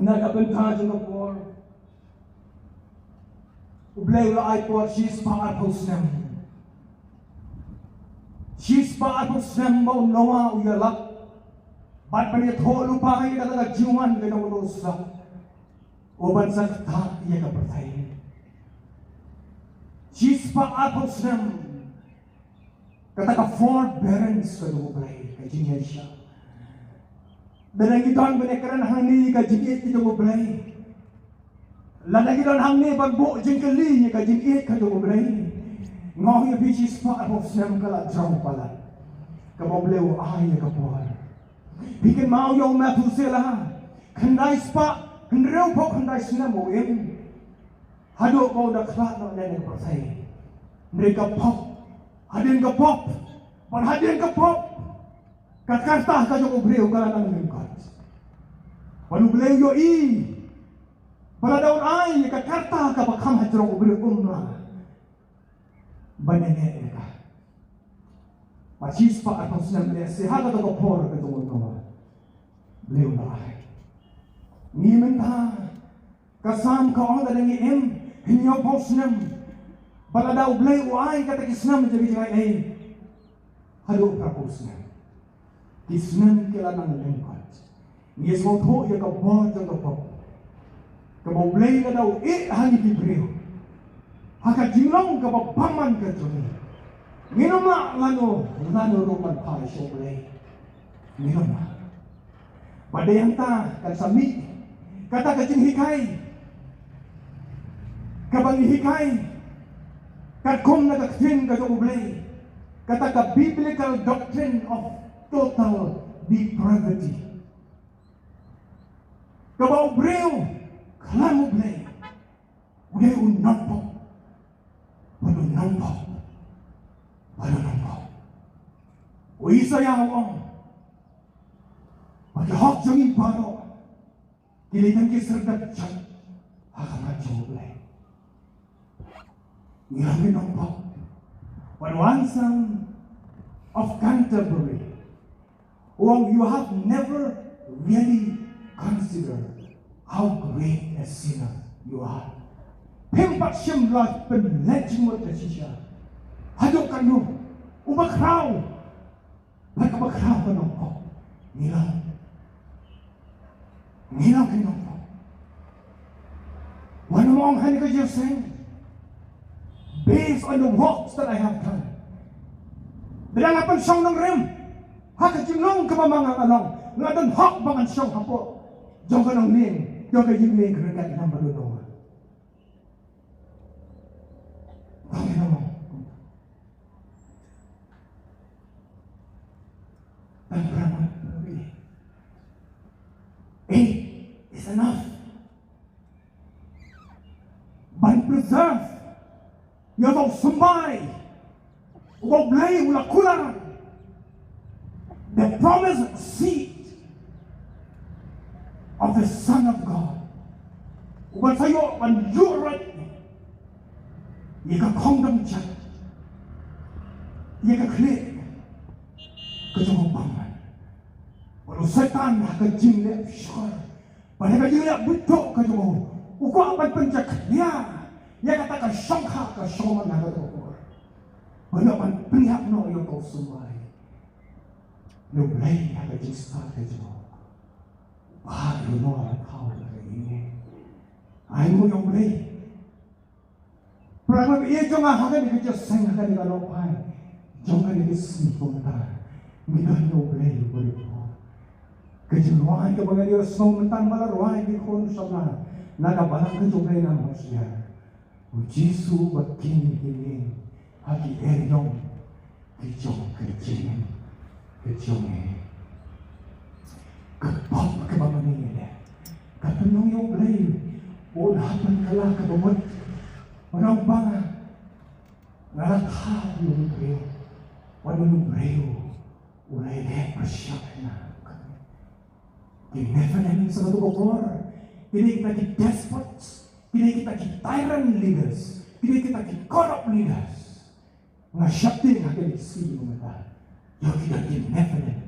Na ka bynta jong ka por, U Blei u la ai por shispah arphew snem. Shispah arphew snem ba u Noah u ïalap. Bad ban ïathuh lypa ïa kata ka jingwan ka jong u Noah. U ban sa ktah ïa ka pyrthei. Shispah arphew snem. Kata ka forbearance ka jong U Blei, ka jingïaishah. Lada ngi don ban ïakren hangne ka jingïeit ka jong U Blei. Lada ngi don hangne ban buh jingkylli ïa ka jingïeit ka jong U Blei. Nga ong ïa phi shispah arphew snem ka la jrong palat. Kaba U Blei u ai ïa ka por. Phi kynmaw ïa u Methuselah. Khyndai spah, hynriewphew khyndai snem u im. Haduh ba u da khlad noh na ka pyrthei. Hynrei ka pop. Hadien ka pop. Bad hadien ka pop. Ka karta ka jong u briew ka la nang lyngkot. Bad U Blei u ïohi. Ba lada un ai ka karta kaba kham hajrong u briew um lah ban ïaineh ïa ka. Ba shispah arphew snem lehse ha kata ka por ka jong u Noah. Blei u la ai. Ngi mynta ka Salm ka ong lada ngi im hynñiewphew snem. Ba lada U Blei u ai kata ki snem jong ngi jngai ei. Haduh phra phew snem. Ki snem ki la nang lyngkot. Ngi sngewthuh ïa ka bor jong ka pop. Kaba U Blei lada u ïeh ha ngi ki briew. Ha ka jinglong kaba bymman ka jong ngi. Ngin ym lah lano lano ruh ban phai sha U Blei. Ngin ym lah. Ba dei hangta kan sa mih kata ka jinghikai. Kaba ngi hikai katkum na ka ktien ka jong U Blei. Kata ka biblical doctrine of total depravity. Kaba u briew khlem U Blei u dei u nongpop bad u nongpop bad u nongpop. U Isaïah u ong ba ki hok jong ngi baroh ki leit tang ki syrdet jot ha khmat jong U Blei. Ngi long ki nongpop. Bad u Anselm of Canterbury u ong, "You have never really considered how great a sinner you are." Phim pat shim la pynleit jingmut ka shisha haduh katno uba khraw. Bad kaba khraw ka nongpop ngi long. Ngi long ki nongpop. Wat nym ong ha kane ka jingïaseng, "Based on the works that I have done." Lada nga pynshong nongrim ha ka jinglong kaba ma nga nga long, nga don hok ba ngan shong hapoh jong ka nonglieng, jong ka jinglieng kaba ryngkat lem bad u Noah. Tang ïa u Noah. Tang ïa u Noah. It is enough ban preserve ïa uta u symbai uba U Blei u la kular, the promised seed of the Son of God, uban sa ïoh ban ïuhroit ïa ka khongdong jait, ïa ka khlieh ka jong u bymman. Bad u Soitan ha ka jingleh shkor bad ha ka jingleh buit duh ka jong u, u kwah ban pynjakhlia ïa kata ka shongkha ka shongman ha kata ka por. Ban ïoh ban pynïap noh ïa uta u symbai. Ïa U Blei ha ka jingstad ka jong u, ba ïa u Noah u la thaw ïa ka ïing. Ai nguh ïa U Blei. Para bangeit jong nga, ha kane ka jingïaseng, ha kane ka lok phai jong kane ka sngi kumta, ngi don ïa U Blei uba riewspah. Ka jingrwai kaba ngi ïohsngew mynta ba la rwai ki khun samla na ka balang ka jong U Blei na Mosiah. U Jisu uba king ki king ha ki eriong, Ki jong ka jingim ka jong ngi. Ka pop kaba ma ngi leh, ka pynlong ïa U Blei un hap ban kylla kaba mut. Wan ong ba nga la thaw ïa u briew, wat wan u briew u la leh pyrshah ïa nga. Ki Nephilim sa ka tu ka por, ki dei kita ki despots, ki dei kita ki tyrant leaders, ki dei kita ki corrupt leaders. Nga sheptieng ha kine ki sngi mynta ïa ki don ki Nephilim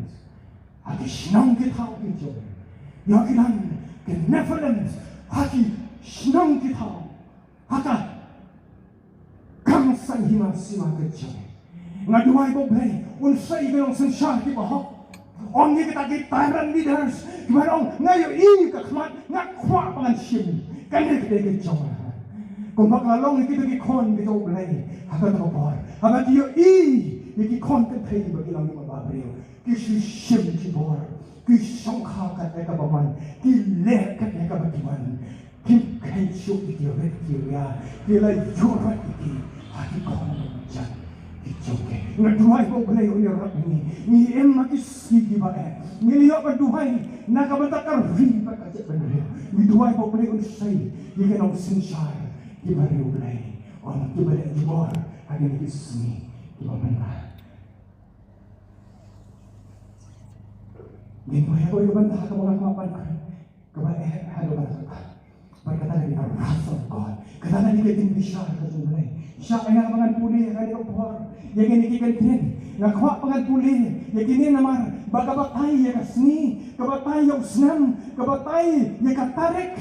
ha ki shnong ki thaw ki jong ngi. Ïa ki don ki Nephilim ha ki shnong ki thaw, ha ka kam saiñ hima sima ka jong ngi. Nga duwai ba U Blei un sei ïa ki nongsynshar kiba hok. Ym ïa kita ki tyrant leaders kiba ong nga ïohi ka khmat, nga kwah ba ngan shim. Kane ka dei ka jong nga. Kumba ka la long ïa kita ki khun ki jong U Blei ha kata ka por, haba ki ïohi ïa ki khun kynthei ba ki long kiba babriew, ki shu shim ki bor, ki shongkha katne kaba man, ki leh katne kaba ki man. Kim kheiñ shuh ïa ki rit ki ria, ki la ïuh rat ïa ki ha ki khon jan ki jong ki. Nga duwai ba U Blei un ïarap ïa ngi. Ngi im ha ki sngi kiba eh. Ngi la ïoh ban duwai na ka bynta ka ri bad ka jaitbynriew. Ngi duwai ba U Blei un sei ïa ki nongsynshar kiba riewblei, ong kiba leh jubor ha kine ki sngi kiba mynta. Ngin duwai ha kawei ka bynta kaba nga kwah ban kren. Kaba eh haduh katta. Bad kata ka dei ka wrath of God. Kata ka dei ka jingbishar ka jong U Blei. Shah ïa nga ba ngan pule ïa kane ka por, ïa kine ki kyntien. Nga kwah ba ngan pule ïa kine namar ba ka batai ïa ka sngi, ka batai ïa u snem, ka batai ïa ka tarik.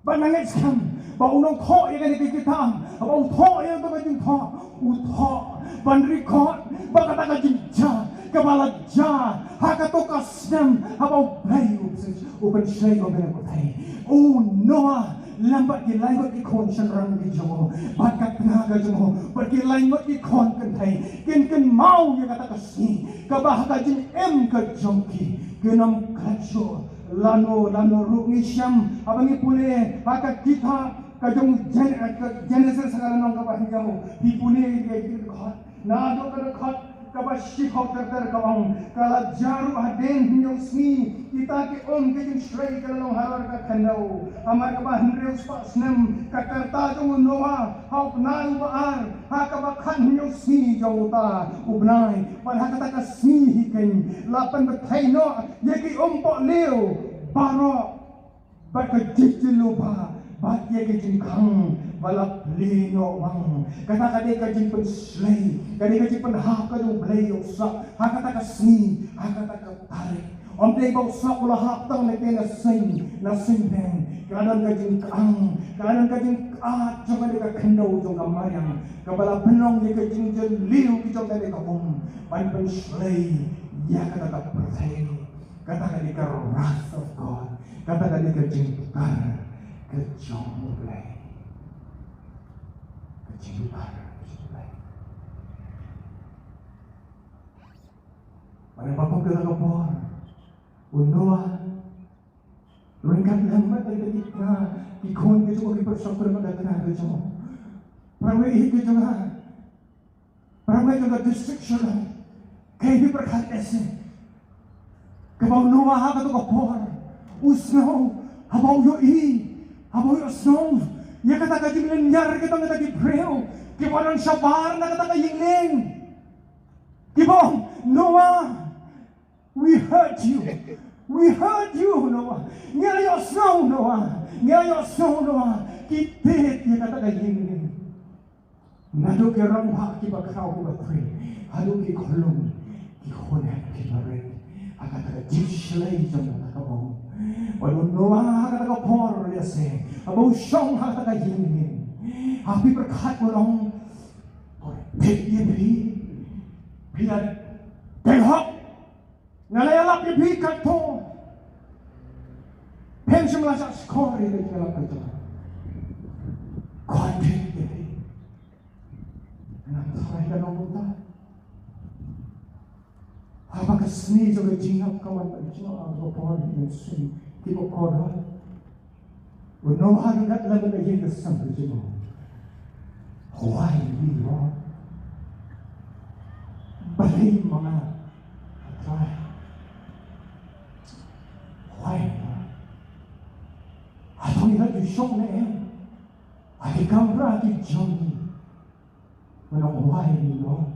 Ba nga ngeit skhem ba u nongthoh ïa kane ka kitab, ba u thoh ïa ka jingthoh, u thoh ban record ba kata ka jingjia kaba la jia ha kato ka snem, haba U Blei u pyn-, u pynshoi ïa kane ka pyrthei. U Noah lem bad ki lai ngut ki khun shynrang ki jong u, bad ka tnga ka jong u, bad ki lai ngut ki khun kynthei, kin kynmaw ïa kata ka sngi kaba ha ka jingim ka jong ki kin ym klet shuh. Lano lano ruh ngi shem haba ngi pule ha ka kitab ka jong Gen-, ka Genesis ha ka lynnong kaba hynñiew, ngi pule ïa ka dkhot. Naduh ka dkhot kaba shiphew ter ter ka ong, ka la jia ruh hadien hynñiew sngi ita ki um ki jingshrei ki la long halor ka khyndew. Hamar kaba hynriew spah snem ka rta jong u Noah ha u bnai uba ar, ha kaba khathynñiew sngi jong uta u bnai, bad ha kata ka sngi hi keiñ la pynbthei noh ïa ki um pohliew baroh bad ka jingïaleh bad ïa ka jingkhang ba la plie noh wang. Kata ka dei ka jingpynslei, ka dei ka jingpynhap ka jong U Blei ïa u Sap ha kata ka sngi, ha kata ka tarik. Ym dei ba u Sap u la hap tang na ka, na seng, na seng beng. Ka don ka jingkhang, ka don ka jingkhang jong ka dei ka khyndew jong ka mariang kaba la pynlong ïa ka jingjylliew ki jong ka dei ka um ban pynslei ïa kata ka pyrthei. Kata ka dei ka wrath of God. Kata ka dei ka jingpyrkhat ka jong U Blei. Ka jingpyrkhat ka jong U Blei. Bad ha kata ka por u Noah ryngkat lem bad ki tnga, ki khun ki jong u, ki pyrshah kyrpad ïa ka tnga ka jong u. Para bangeit ki jong nga, para bangeit jong ka district Shillong, kaei phi pyrkhat ïa ka sngi kaba u Noah ha kato ka por u sngew, haba u ïohi, haba u ïohsngew ïa kata ka jinglynñiar ka jong kita ki briew kiba don shabar na kata ka ïing lieng, kiba ong, Noah, we heard you. We heard you, Noah. Ngi la ïohsngew, Noah. Ngi la ïohsngew, Noah. Ki tied ïa kata ka ïing. Naduh ki rangbah kiba khraw kiba trei haduh ki khyllung, ki khun hep kiba rit, ha kata ka jingshlei jong kata ka bong. Bad u Noah ha kata ka por lehse haba u shong ha kata ka ïing, ha phi pyrkhat u long, peit ïa phi, phi la dei hok. Nga la ïalap ïa phi katto. Phim shym la shah shkor ïa ka jingïalap ka jong nga. Khot ïa phi. Nga tharai ka long kumta. Haba ka sngi jong ka jingïap ka wan, ka jingïap ka por ïa u sing ki ba kordor. U Noah u ïeng lem bad ka ïing ka sem ka jong u. Why me, Lord? Ïa ma nga, Trai. Why, Trai? Hato ngi la ju shong ne em ha ki kamra ki jong ngi? Ngi ong why ngi long?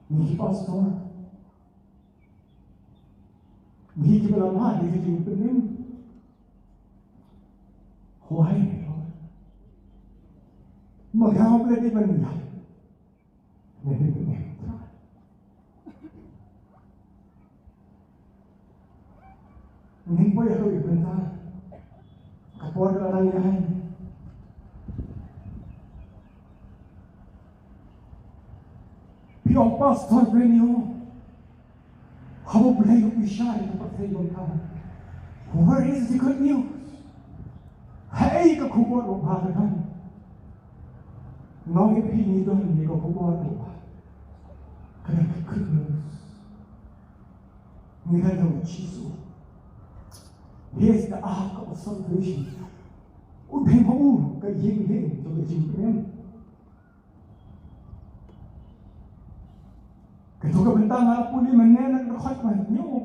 Ngi ki pastor, ngi kiba la mad ïa ki jingpynim. Why, Lord? Ma nga u Blei dei ban ïap ne dei ban em? Ngin poi ïa kawei ka bynta. Ka por ka la dang ïaid. Phi ong, Pastor Benny, haba U Blei u bishar ïa ka pyrthei jong ka, where is the good news? Haei ka khubor babha ka don? Nga ong ïa phi, ngi don ïa ka khubor babha. Ka don ka good news. Ngi don ïa U Jisu. He is the ark of salvation. U dei ma u ka ïing lieng jong ka jingpynim. Kato ka bynta nga la pule mynne na ka dkhot kaba hynñiew.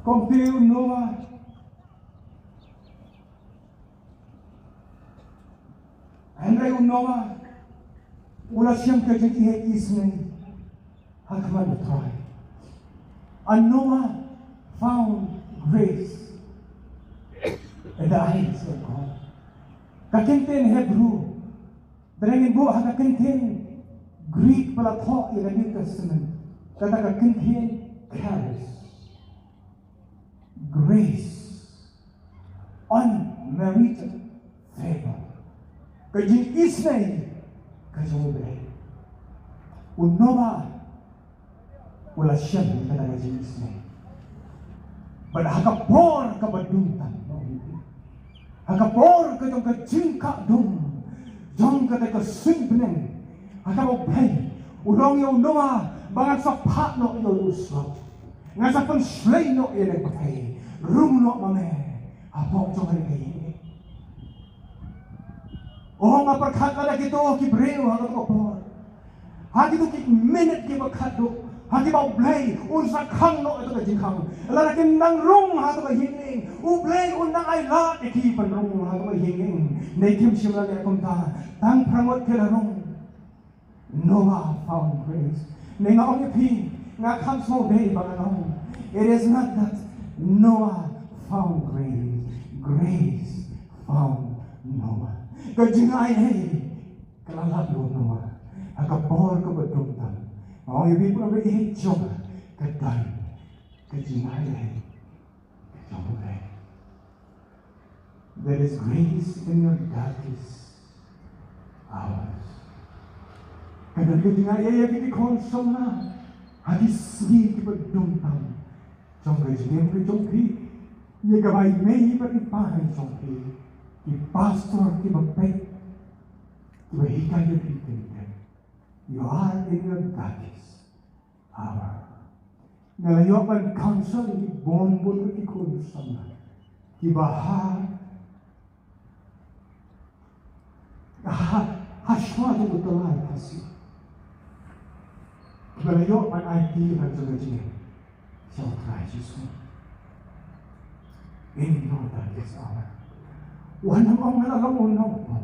Kumta u Noah, hynrei u Noah u la shem ka jingïeit isynei ha khmat U Trai. And Noah found grace in the eyes of God. Ka ktien Hebrew, lada ngin buh ha ka ktien Greek ba la thoh ïa ka New Testament, kata ka ktien charis. Grace, unmerited favor. Ka jingisynei ka jong U Blei. U Noah u la shem ïa kata ka jingisynei. Bad ha ka por kaba dum tam, ha ka por ka jong ka jingkah dum jong kata ka suiñ bneng, ha kaba U Blei u ong ïa u Noah ba ngan sa phah noh ïa u slap. Ngan sa pynshlei noh ïa lade, pyrthei, rung noh ma me hapoh jong kane ka ïing. Oh, nga pyrkhat lada kito ki briew ha kato ka por, ha kito ki minit kiba khatduh, ha kiba U Blei un sa khang noh ïa kato ka jingkhang. Lada kin nang rung ha kato ka ïing, U Blei un nang ailad ïa ki ban rung ha kato ka ïing. Ne kim shym la leh kumta, tang phra ngut ki la rung. Noah found grace. Ne nga ong ïa phi, nga kham sngewdei ba ngan ong, it is not that Noah found grace, grace found Noah. Ka jingai ei ka la lap ïa u Noah ha ka por kaba dum tam. Nga ong ïa phi, para bangeit jong nga, ka don ka jingai ei. There is grace in your darkest hours. Ka don ka jingai ei ïa phi ki khun samla ha ki sngi kiba dum tam jong ka jingim ka jong phi, ïa ka bai mei bad i pai jong phi, ki pastor kiba peit, kiba hikai ïa phi. Ka don, you are in your darkest hour. Nga la ïoh ban counsel ïa ki bun bun ki khun samla kiba ha, ha, ha shuwa jong u Tyllai Khasi, kiba la ïoh ban aiti ïa ka jong ka jingim sha U Trai Jisu. In your darkest hour. Wat nym ong nga la long u nongpop.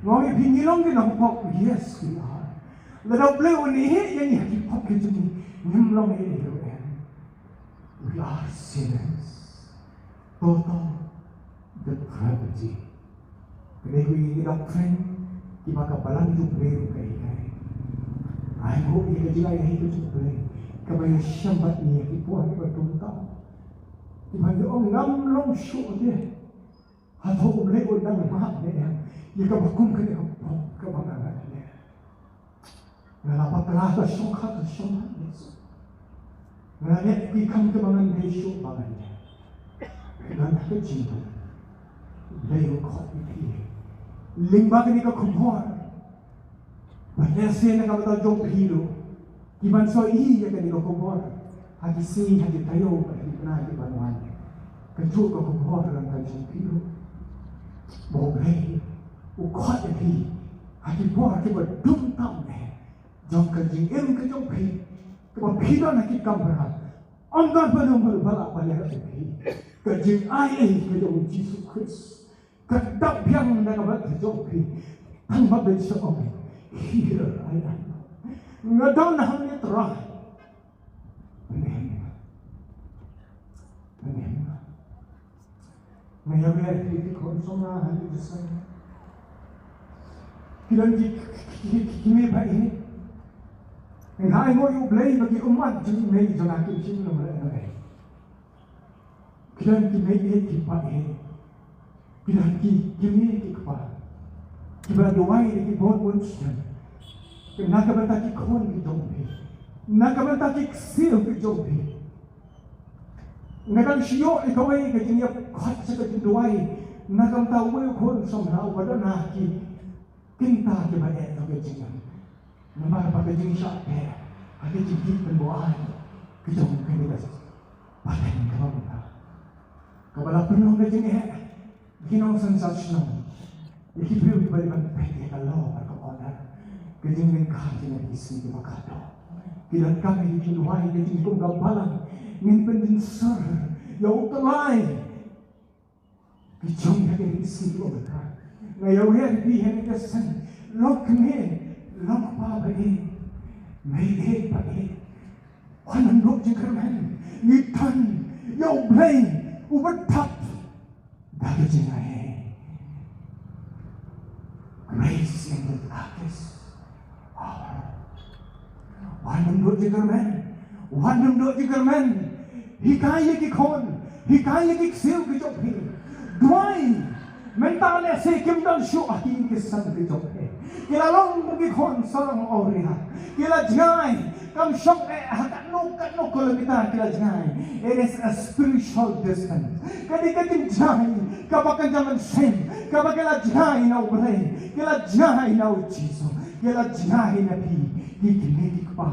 Nga ong ïa phi, ngi long ki nongpop, yes we are. Lada U Blei un ïehnoh ïa ngi ha ki pop ki jong ngi, ngim long ei ei ruh em. We are sinners. Total depravity. Ka dei kawei ka doctrine kaba ka Balang jong U Blei ruh ka hikai. Ai, ko ïa ka jingai ei ka jong U Blei kaba ïashem bad ngi ha ki por kiba dum tam. Kiba ngi ong ngam long shuh te. Hato U Blei u dang mad ne em ïa kaba kum kane ka pop kaba nga ngat ne? Nga la bakla ka shong kha ka shong kha ne. Nga la leh ki kam kiba ngan dei shuh ba ngan leh. Ka don ha ka jingdum. U Blei u khot ïa phi lyngba kane ka khubor. Bad lehse na ka bynta jong phi ruh kiban sa ïohi ïa kane ka khubor ha ki sngi, ha ki taïew bad ha ki bnai kiban wan, kajuh ka khubor ruh kan jong phi ruh. Ba U Blei u khot ïa phi ha ki por kiba dum tam eh jong ka jingim ka jong phi, kaba phi don ha ki kam pyrshah. Ym don ba dum ba la ban ïa phi. Ka jingai ei ka jong U Jisu Khrist ka dap biang na ka bynta jong phi. Tang ba phin sa ong, "Here I am." Nga don hangne Trai. Amen. Amen. Nga ïawer ïa ki khun song nga ha ki jingïaseng. Ki don ki, ki, ki, ki mei ba ïeit. Nga ainguh ïa U Blei ba ki ummat jong i mei jong nga kim shym lum leh lum. Ki don ki mei ïeit ki pa ïeit. Ki don ki, ki mei ki kpa kiba duwai da ki bun bun snem. Na ka bynta ki khun ki jong phi, na ka bynta ki ksiew ki jong phi. Nga dang shu ïoh ïa kawei ka jingïakhot sha ka jingduwai na ka bynta uwei u khun samla uba don ha ki kynta kiba eh jong ka jingim. Namar ba ka jingshah teh ha ka jingkit pynbuaid ka jong kane ka pateng kaba mynta, kaba la pynlong ka jingeh. Ki nongsan sah shnong, ïa ki briew kiba dei ban peit ïa ka law bad ka order, ka jinglyngkha jong ngi ki sngi kiba khatduh. Ki donkam ïa ki jingduwai, ka jingkum ka balang. Ngin pyndon sor ïa U Trai. Ki jong ïa ki sngi kiba khatduh. Nga ïawer ïa phi ha kane ka seng, long kmie, long kpa ba ïeit, mei ïeit, pa ïeit. Wan ym duh jingkyrmen, ngi don ïa U Blei uba thap da ka jingai. Grace in the darkest hour. Wan ym duh jingkyrmen, wan ym duh jingkyrmen. Hikai ïa ki khun, hikai ïa ki ksiew ki jong phi. Duwai. Mynta lehse kim don shuh ha ki ïing ki sem ki jong phi. Ki la long kum ki khun sarong awria. Ki la jngai. Kam shong eh ha katno katno kilometer ki la jngai. It is a spiritual distance. Ka dei ka jingjngai kaba kynja mynsiem, kaba ki la jngai na U Blei, ki la jngai na U Jisu, ki la jngai na phi, ki kmie ki kpa,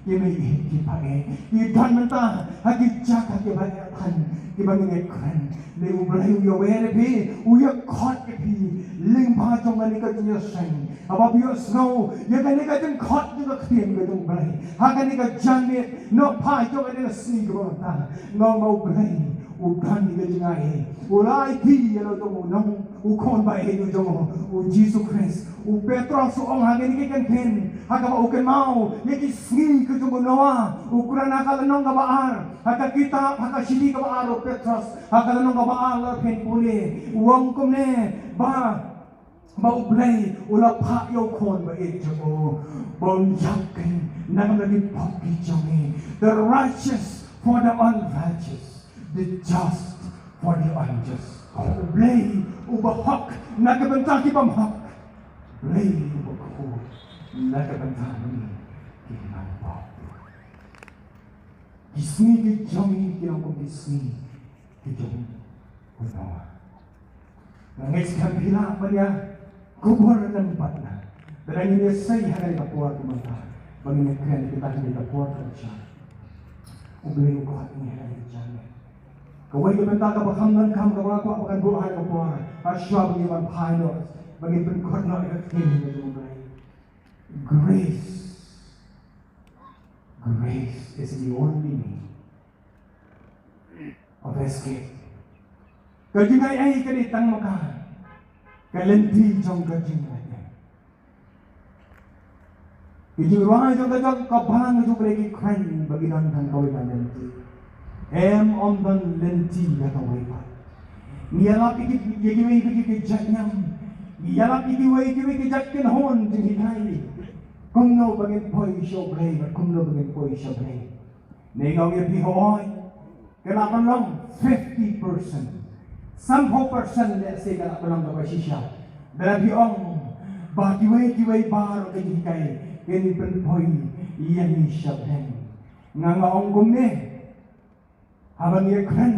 ki mei ïeit ki pa ïeit, ki don mynta ha ki jaka kiba eh than, kiba ngin ïakren. Lei U Blei u ïawer ïa phi, u ïakhot ïa phi lyngba jong kane ka jingïaseng. Haba phi ïohsngew ïa kane ka jingkhot jong ka ktien ka jong U Blei ha kane ka janmiet, nohphai jong kane ka sngi kaba mynta, nga ong ba U Blei u don ïa ka jingai. U la aiti ïa la u jong u nong, u khun ba ïeit u jong u, U Jisu Khrist. U Petros u ong ha kane ka kyntien, ha kaba u kynmaw ïa ki sngi ka jong u Noah, u kren ha ka lynnong kaba ar ha ka kitab, ha ka shithi kaba ar u Petros, ha ka lynnong kaba ar, lada phin pule, u ong kumne ba, ba U Blei u la phah ïa u khun ba ïeit jong u, ba un ïap keiñ na ka bynta ki pop ki jong ngi. The righteous for the unrighteous, the just for the unjust. U Blei uba hok na ka bynta ki bym hok, U Blei uba khuid na ka bynta ngi ki nongpop. Ki sngi ki jong ngi ki long kum ki sngi ki jong u Noah. Nga ngeit skhem phi lah ban ïa kubur lem bad nga. Te ngin ïa sei ha kane ka por ka mynta ba ngin ïa kren kita ha kane ka por ka jong. U Blei u khot ngi ha kane ka jong. Kawei ka bynta kaba kham donkam kaba nga kwah ba ngan buh ha kane ka por, ha shuwa ba ngin ïa ban phai noh, ba ngin pynkut noh ïa ka ktien ka jong U Blei. Grace. Grace is the only means of escape. Ka jingai ei ka dei tang ma ka, ka lynti jong ka jingai ei. Ka jingrwai jong ka jong ka balang jong U Blei ki kren ba ki don tang kawei ka lynti. Em, ym don lynti ïa kawei pat. Ngi ïalap ïa ki, ïa kiwei ïa ki jait niam. Ngi ïalap ïa kiwei ïa kiwei ki jait kynhun jinghikai. Kumno ba ngin poi sha U Blei, bad kumno ba ngin poi sha U Blei. Ngi ong ïa phi hooid, ka lah ban long fifty percent. Sanphew percent lehse ka lah ban long kaba shisha. Lada phi ong ba kiwei kiwei baroh ki jinghikai kin pynpoi ïa ngi sha bneng. Nga, nga ong kumne, haba ngi ïakren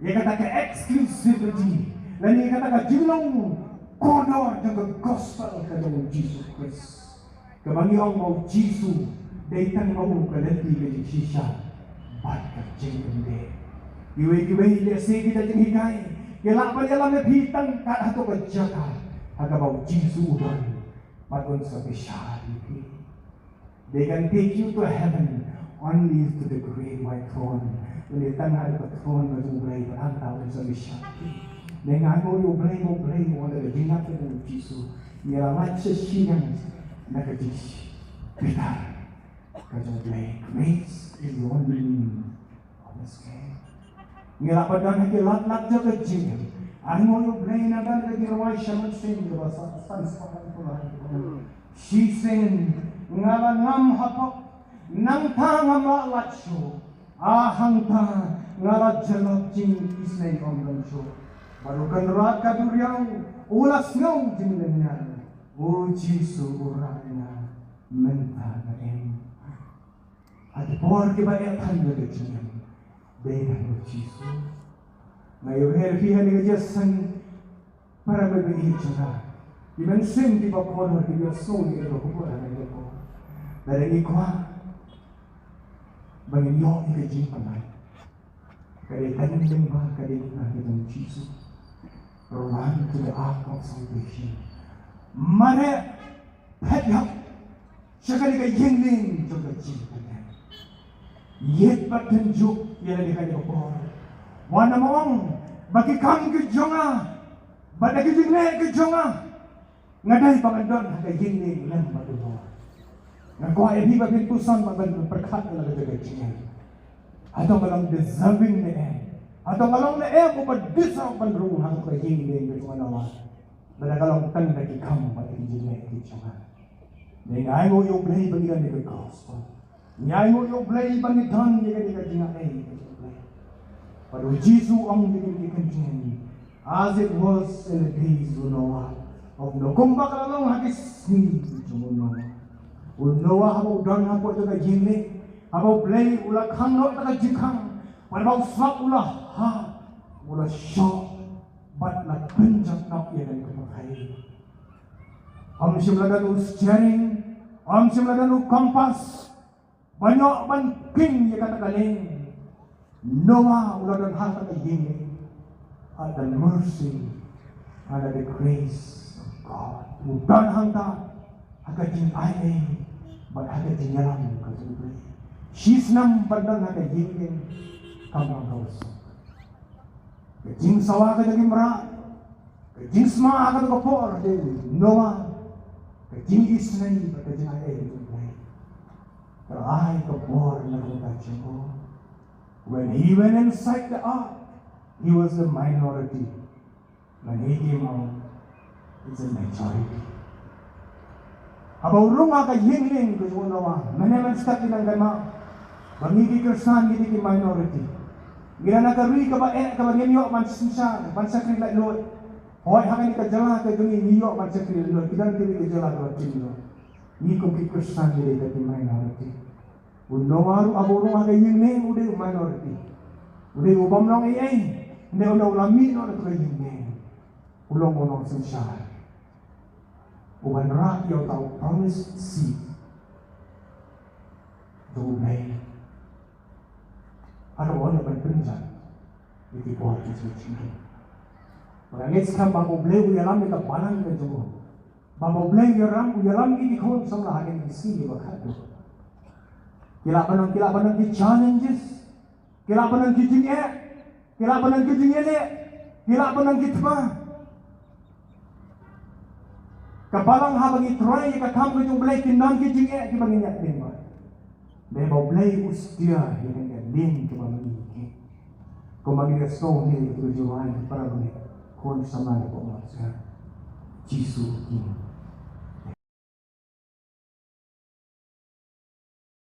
ïa kata ka exclusivity lane ïa kata ka jinglong kordor jong ka gospel ka jong u Jisu Khrist, kaba ngi ong ba u Jisu dei tang ma u ka lynti ka jingshisha bad ka jingim. Kiwei kiwei lehse kita ki jinghikai Ki lah ban ïalam ïa phi tang kat hato ka jaka ha kaba u Jisu u don, bad un sa bishar ïa phi. They can take you to heaven only to the great white throne. Ym tang ha ka throne ka jong u Blei, bad hangta un sa bishar ïa phi. Ngi ainguh ïa u Blei, u Blei u ong da ka jingïap jong u Jisu, ngi la lait shisha na ka jingbitar ka jong u Blei. Grace is the only means. Ngi lah ban don ha ki lad lad jong ka jingim. Ainguh ïa u Blei, na ka bynta ka jingrwai sha mynsiem kaba sa san spah pula. Shisien nga la ngam hapoh, nangta ngam lah lait shuh. A hangta nga la jalap jingisynei ym don shuh. Bad u Kynrad ka duriaw u la sngew jinglynñiar. U Jisu u rah ïa nga mynta nga im. Ha ki por kiba eh than ïa ka jingim, dei na u Jisu. Nga ïohi ïa phi ha kane ka jingïaseng para bangeit jong nga. Ki mynsiem kiba kordor kiba ïasnoh ïa ka khubor ha kane ka por. Lada ngi kwah ba ngin ïoh ïa ka jingpynlait, ka dei tang lyngba ka dei na ka jong u Jisu. Run to the ark of salvation. Mareh phet ïap sha kane ka ïing lieng jong ka jingpynlait. Ïeit bad tynjuh ïa lade ha kane ka por. Wan ym ong ba ki kam ki jong nga bad da ki jingleh ki jong nga, nga dei ba ngan don ha ka ïing lieng lem bad u Noah. Nga kwah ïa phi ba phin puson bad ban pyrkhat ïa la ka jong ka jingim. Hato nga long deserving ne em? Hato nga long ne em uba deserve ban rung ha ka ïing lieng ka jong u Noah? Lada ka long tang da ki kam bad da ki jingleh ki jong nga. Ngi ainguh ïa u Blei ba ngi don ïa ka gospel. Ngi ainguh ïa u Blei ba ngi don ïa kane ka jingaiei ka jong u Blei. Bad u Jisu u ong ïa kine ki kyntien, as it was in the days of Noah. Of Noah, kumba ka la long ha ki sngi jong u Noah. U Noah haba u don hapoh jong ka ïing lieng, haba u Blei u la khang noh da ka jingkhang, bad haba u sap u la hap, u la shoh bad la pynjot noh ïa kane ka pyrthei. Ym shym la don u steering, ym shym la don u compass ban ïoh ban kheiñ ïa kata ka lieng. Noah u la don ha kata ka ïing lieng. At the mercy, under the grace of God. U don hangta ha ka jingaiei bad ha ka jingïalam ka jong u Blei. Shi snem ban don ha ka ïing lieng kam long kaba suk. Ka jingsawa ka jong ki mrad, ka jingsma ha kata ka por jong u Noah, ka jingisynei bad ka jingaiei jong u Blei. Ka ai ka bor na ka bynta jong u. When he went inside the ark, he was the minority. When he came out, it's a majority. Haba u rung ha ka ïing lieng ka jong u Noah, mane mynstep ngi nang kynmaw ba ngi ki Khristan ngi dei ki minority. Ngi don ha ka ri kaba eh kaba ngim ïoh ban synshar ban shakri laitluid. Hooid, ha kane ka jylla ka jong ngi ngi ïoh ban shakri laitluid, ki don kiwei ki jylla kiba kim ïoh. Ngi kum ki Khristan ngi dei ki minority. U Noah ruh haba u rung ha ka ïing lieng u dei u minority. U dei u bym long ei ei. Hynrei u la mih noh na ka ïing lieng. U long u nongsynshar uban rah ïa uta u promised seed jong u Blei. Hato u ong ban pynjot ïa ki por ki jong u. Ba nga ngeit skhem ba U Blei u ïalam ïa ka balang ka jong u. Ba U Blei u ïalam, u ïalam ïa ki khun samla ha kine ki sngi kiba khatduh. Ki lah ban long, ki lah ban long ki challenges. Ki lah ban long ki jingeh, ki lah ban long ki jingeh, ki lah ban long ki tpa. Ka balang haba ngi trei ïa ka kam ka jong U Blei kin don ki jingeh kiba ngin ïa pynbna. Dei ba U Blei u stia ïa kane ka lieng kaba ngi ïa. Kumba ngi ïa sngewthuh ïa ka jingwan para bangeit, khun samla na ka ummat Jisu ki.